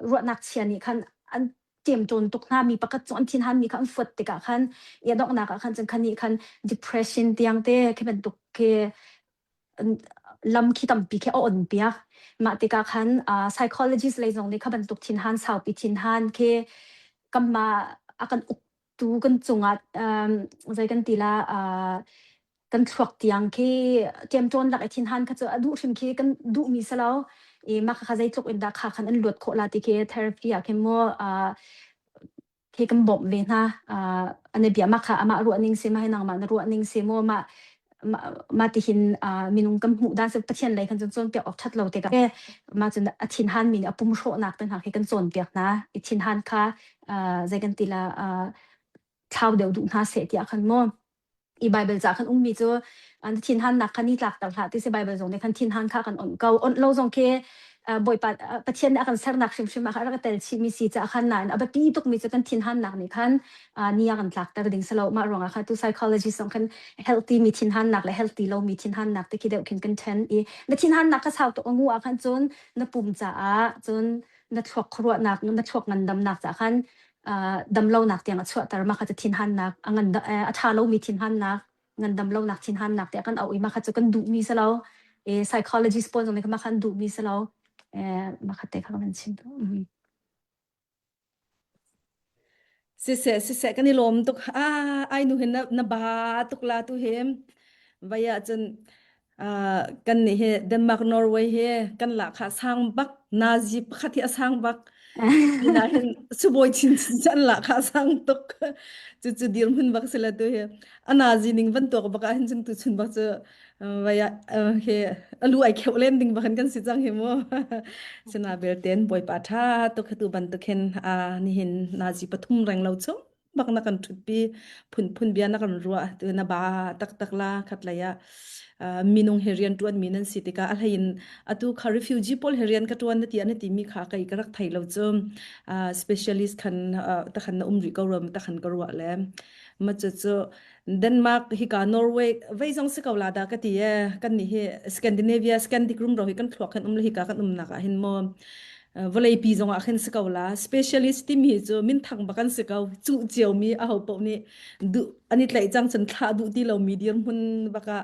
ruahnak chia nih khan an ṭemṭawn tuk hna mi pakhat cu an thinhan mi kha an fuat tikah khan i a donghnak ah khan cun khan nih khan depression tiang te khi bantuk khi lam khi tampi khi a on piak. Mah tikah khan psychologist lei zong nih kha bantuk thinhan saupi thinhan khi kanmah a kan uktu kan cungah zei kan ti la kan thluak tiang khi ṭemṭawn lak i thinhan kha cu a duh hrim khi kan duhmi si lo. I mah kha zeitluk in dah kha khan an luat khawh la ti khi therapy ah khin mu khi kan bawmh ve hna. An i bia mah kha amah ruahning si mah hi nangmah na ruahning si maw mah mah tihin minung kan hmuh dan Pathian lei kan cun cawnpiak awk ṭhat lo tikah mah cun a thinhan mi nih a pum hrawhnak te hna khi kan cawnpiak hna i thinhan kha zei kan ti la thlau deuh duh hna seh tiah khan maw i Bible ca kan ummi cu an thinhannak kha ni tlakter hlah ti si Bible zong nih khan thinhan kha kan onh ko onh lo zong khi Bawipa Pathian nih a kan sernak hrimhrim ah khan a rak tel chihmi si caah khan nain a biapi tukmi cu kan thinhannak nih khan ni a kan tlakter ding si lo mah ruangah khan tu psychology zong khan healthy mi thinhannak le healthy lo mi thinhannak te khi deuh khin kan then i na thinhannak kha sau tuk a ngu ah khan cun na pum caah cun na thluak khuaruahnak na thluak ngandamnak caah khan damlonak tiang a chuahter mah kha cu thinhannak a ngan a ṭha lomi thinhannak ngandam lonak thinhannak tiah kan auh i mah kha cu kan duhmi si lo e psychologist pawl zong nih mah kha an duhmi si lo mah kha te kha kan chim Siseh siseh kan i lawm tuk ah ai nu hin na, na ba tuk la tu hi vai ah cun kan nih hi Denmark Norway hi kan la kha sang bak nazi pakhat hi a sang bak. Ina hin subawi chin chin chan la kha sang tuk. Cu cu dirhmun bak sila tu hi. Ana zining van tuak bak ah hin cun tu chun bak cu vaya he alu ai kheu len ding bak kan si cang hi mu. Sina belten bawipa tha tuk tu bantuk hin a nihin nazi pathum reng lo chung bak na kan ṭhutpi phunphun bia na kan ruah tu na ba taktak la khatlei ah minung he rian ṭuan mi nan si tikah a hlei in atu kha refugee pawl he rian ka ṭuan na ti an ti mi kha kei ka rak thei lo cu specialist khan takhan na um rih ko rom takhan ka ruah le ma cu cu Denmark hika Norway vei zong si ko la da ka ti e kan nih hi Scandinavia Scandic rum ro hi kan thluak khan um le hika kan umnak ah hin mo vawleipi zong ah khin si ko la specialist timi cu minthang bak an si ko cuh ciomi aho paoh nih duh an i tlaih cang cun thlah duh ti lomi dirhmun bak ah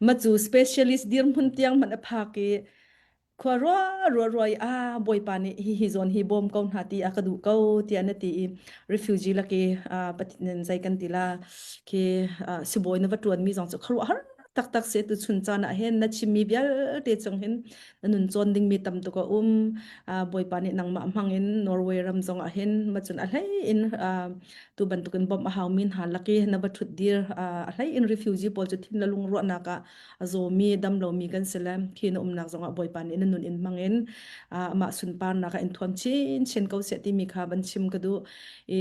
ma cu specialist dirhmun tiang hmanh a phak i khua rua rua rua i a bawipa nih hi hi zawn hi bawm ko hna ti a ka duh ko tiah na ti i refugee laki pathian zei kan ti la khi sibawi na va tuan mi zong cu khuaruahhar taktak se tu chun caan ah hin na chimmi vialte chung hin na nun cawn dingmi tam tuk a um. Bawipa nih nangmah hmang in Norway ram zong ah hin macun a hlei in tu bantukin bawmh a haumi hna lak i na va ṭhut dir a hlei in refugee pawl cu thin le lung ruahnak ah a zawmi dam lomi kan si le khi na umnak zong ah Bawipa nih na nun in hmang in amah sunparnak ah in thuam chinchin ko seh timi kha van chim ka duh. I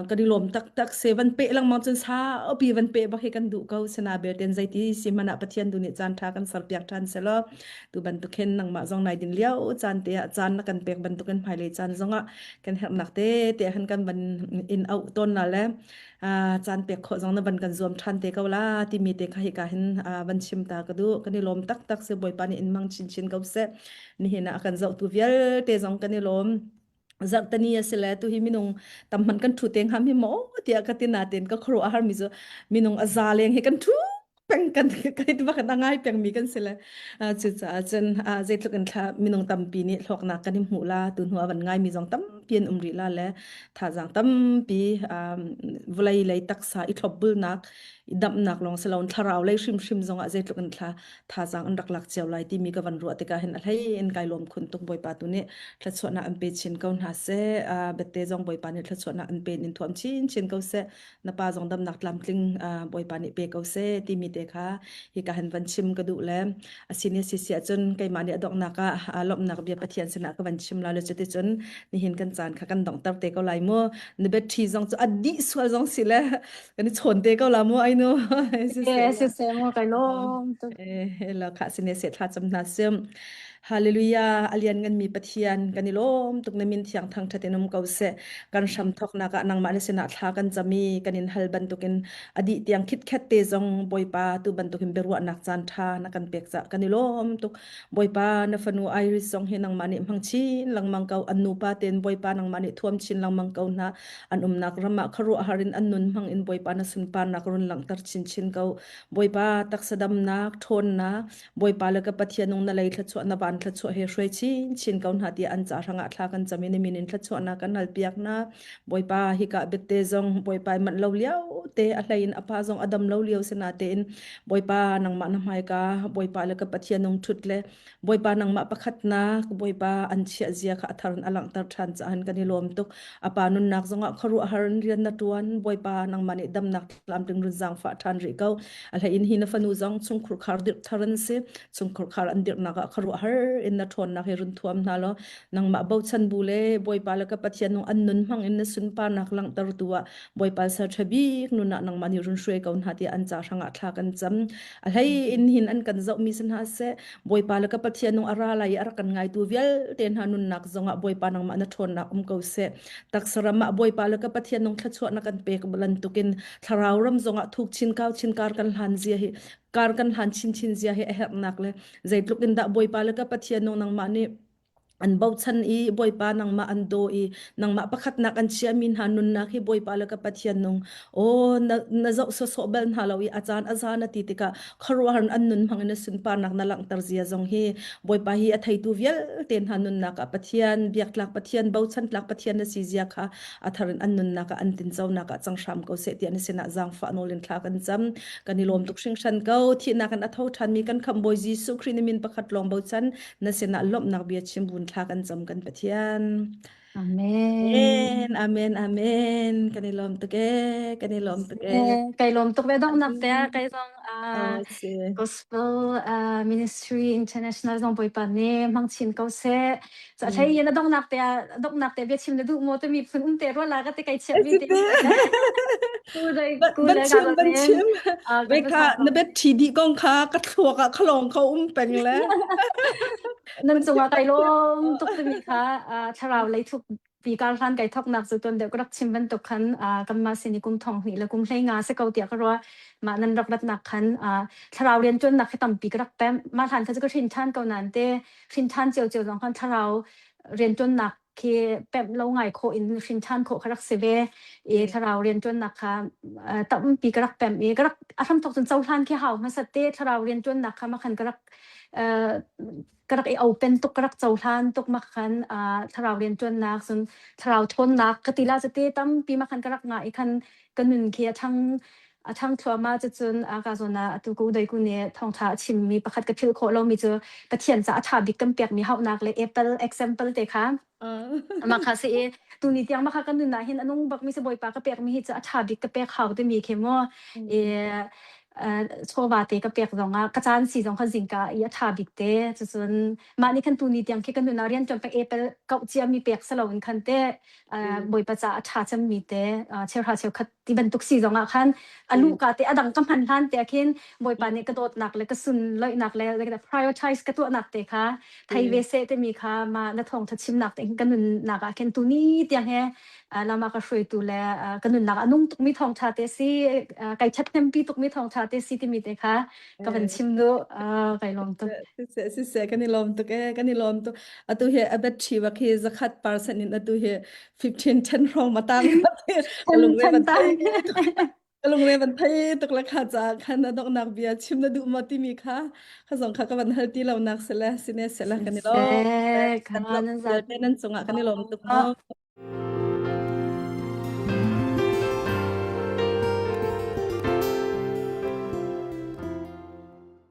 kan i lawm taktak se van peh lengmang cun saupi van peh bak hi kan duh ko sina belten zeiti si hmanh ah Pathian tu nih caan ṭha kan serpiak ṭhan selaw tu bantuk hin nangmah zong nai din lio caan te ah caan na kan pek bantukin hmailei caan zongah kan herhnak te te han kan van in auh tawn la le caan pek khawh zong na van kan zuam ṭhan te ko la timi te kha hika hin van chim ta ka duh kan i lawm taktak se Bawipa nih in mang chinchin ko seh nihin ah a kan zohtu vialte zong kan i lawm zarhtani a si le tu hi minung tam hman kan thu te ngam hi maw tiah ka ti natin ka khuaruah har mi cu minung a za leng hi kan thu peng kan kan va kan ngai peng mi kan si le cucaah cun zeitluk in thla minung tampi nih hlawknak kan i hmuh la tu hnu a van ngai mi zong tampi an um rih la le thazang tampi vawlei lei taksa i thlopbulnak i damnak lawng si loin thlarau lei hrimhrim zong ah zeitluk in thla thazaang an rak lak cio lai timi ka van ruah tikah hin a hlei in kai lawm khun tuk Bawipa tu nih thluachuahnak an pe chin ko hna seh bette zong Bawipa nih thluachuahnak an pen in thuam chin chin ko seh na pa zong damnak tlamtling Bawipa nih pe ko seh timi te kha hika hin van chim ka duh le asini si si ahcun keimah nih a donghnak ah lawmhnak bia Pathian sinah ka van chim la le cuticun nihin kan caan kha kan donghter te ko lai mu na betthi zong cu a dih sual zong si le kan i chawn te ko la mu ai nu Si se mu kai lawm tuk. Eh la kha sine se thla cham hna sim Hallelujah alian ngan mi Pathian kan i lawm tuk na min thiang thang thatin um ko se kan hram thok nak ah nangmah na sinah thla kan chami kan in hal bantukin adi tiang khit khet te zong Bawipa tu bantukin biaruahnak caan tha na kan pek ca kan i lawm tuk Bawipa na fanu Iris zong hi nangmah nih hmang chin lengmang ko an nupa ten Bawipa nangmah nih thuam chin lengmang ko hna an umnak ram ah khuaruahhar in an nun hmang in Bawipa na sunparnak run langhter chinchin ko. Bawipa taksa damnak, ṭhawnnak, Bawipa le ka Pathian nung na lei thluachuah na van thluachuah he hruai chinchin ko hna tiah an ca hrangah thla kan cam i na min in thluachuahnak kan halpiak hna. Bawipa hika biate zong Bawipa manh lo lio te a hlei in a pa zong a dam lo lio sina tein Bawipa nangmah na hmaika Bawipa le ka Pathian nung ṭhut le Bawipa nangmah pakhatnak Bawipa an chiah zia kha a thar in a langhter ṭhan caah kan i lawm tuk. A pa nunnak zongah khuaruahhar in rian na ṭuan. Bawipa nangmah nih damnak tlamtling run zaangfah ṭhan rih ko. A hlei in hi na fanu zong chungkhur khar dirh thar an si. Chungkhur khar an dirhnak ah khuaruahhar in na ṭhawnnak hi run thuam hna law nangmah bochan bu le Bawipa le ka Pathian nung an nun hmang in na sunparnak langhtertu ah Bawipa ser ṭha bik nun ah nangmah nih run hruai ko hna tiah an ca hrangah thla kan cam. A hlei in hin an kan zohmi si hna seh Bawipa le ka Pathian nung a ra lai i a rak kan ngaitu vialte hna nunnak zongah Bawipa nangmah na ṭhawnnak um ko seh. Taksa ram ah Bawipa le ka Pathian nung thluachuah na kan pek bantukin thlarau ram zongah thuk chin kau chin kar kan hlan zia hi kar kan hlan chinchin zia hi a herhnak le zeitluk in dah Bawipa le ka Pathian nung nangmah nih an bochan i Bawipa nangmah an daw i nangmah pakhatnak an chiahmi hna nunnak hi Bawipa le ka Pathian nung aw na, na zoh sawsawh bal hna lo i a caan a za na ti tikah khuaruahhar an nun hmang in na sunparnak na langhter zia zong hi Bawipa hi a theitu vialte hna nunnak ah Pathian biaktlak Pathian bochan tlak Pathian na si zia kha a thar in an nunnak ah an tinconak ah cang hram ko seh tiah na sinah zaangfah nawl in thla kan cam kan i lawm tuk hringhran ko thihnak in a tho ṭhanmi kan khamh Bawi Jesuh Khrih na min pakhat lawng bochan na sinah lawmhnak bia chim bu. in thla kan cam kan Pathian. Amen. Amen, amen, amen. Kan i lawm tuk ee, kan i lawm tuk ee. Kai lawm tuk ve donghnak te ah kai zong Oh, si. Gospel uh, Ministry International zong Bawipa nih hmang chin ko seh. Ca Mm. thei in a donghnak te ah donghnak te bia chim na duh maw timi phun um te rua la ka te kai chiah mi te. Ku dai ku Ban dai chim ban chim. Ah Ve kha na bet thi di kong kha ka thluak ah khalong kho um peng le. Nan cungah kai lawm tuk timi kha thlarau lei thuk pi kar hlan kai thoknak cu tuan deuh ka rak chim bantuk khan kanmah sin i kum thong hnih le kum hlei nga si ko tiah ka ruah. Mah nan rak ratnak khan thlarau rianṭuannak hi tampi ka rak pemh. Mah hlan kha cu ka hrin ṭhan ko nain te hrin ṭhan ciocio zong khan thlarau rianṭuannak khi pemh lo ngai khawh in hrin ṭhan khawh ka rak si ve. I thlarau rianṭuannak kha tampi ka rak pemh i ka rak a hramthok cun cohlan khi hau hmasat te thlarau rianṭuannak kha makhan ka rak ka rak i open tuk ka rak cohlan tuk mak khan thlarau rianṭuannak cun thlarau ṭhawnnak ka ti la cu te tampi mak khan ka rak ngah i khan ka nun khi a ṭhang a ṭhang thluahmah cucun a ka zawn ah atu ku doi ku nih thawngṭha a chimmi pakhat ka philh khawh lomi cu Pathian ca a ṭha bik kan pekmi hauhnak le apple example te kha Mah kha si i tuni tiang mah kha kan nun ah hin a nung bakmi si Bawipa ka pekmi hi cu a ṭha bik ka pek hau timi khi mu i chawva te ka pek zong ah ka caan si zong kha zingka i a ṭha bik te cucun mah nih khan tuni tiang khi kan nun ah rian ṭuan pek apple kauh ciami pek si loin khan te Bawipa ca a ṭha cemmi te cheuhra cheukhat ti bantuk si zong ah khan a luhka te a dang ka hman hlan te ah khin Bawipa nih ka dawtnak le ka sunloihnak le prioritize ka tuahnak te kha thei ve seh timi kha ma na thawngtha chimnak te ka nunnak ah khin tuni tiang he lama ka hruaitu le ka nunnak a nung tukmi thawngtha te si kai thathnempi tukmi thawngtha te si timi te kha ka van chim duh kai lawm tuk Siseh siseh kan i lawm tuk ee kan i lawm tuk atu hi a bet thi bak hi zakhat percent in atu hi 15 10 rong matang ka lungre van thei ka lungre van thei tuk le kha ca khan a donghnak bia chim na duh maw timi kha kha zong kha ka van hal ti lo nak sele sine sele kan i lawm Siseh, kan nan cungah kan i lawm tuk mu.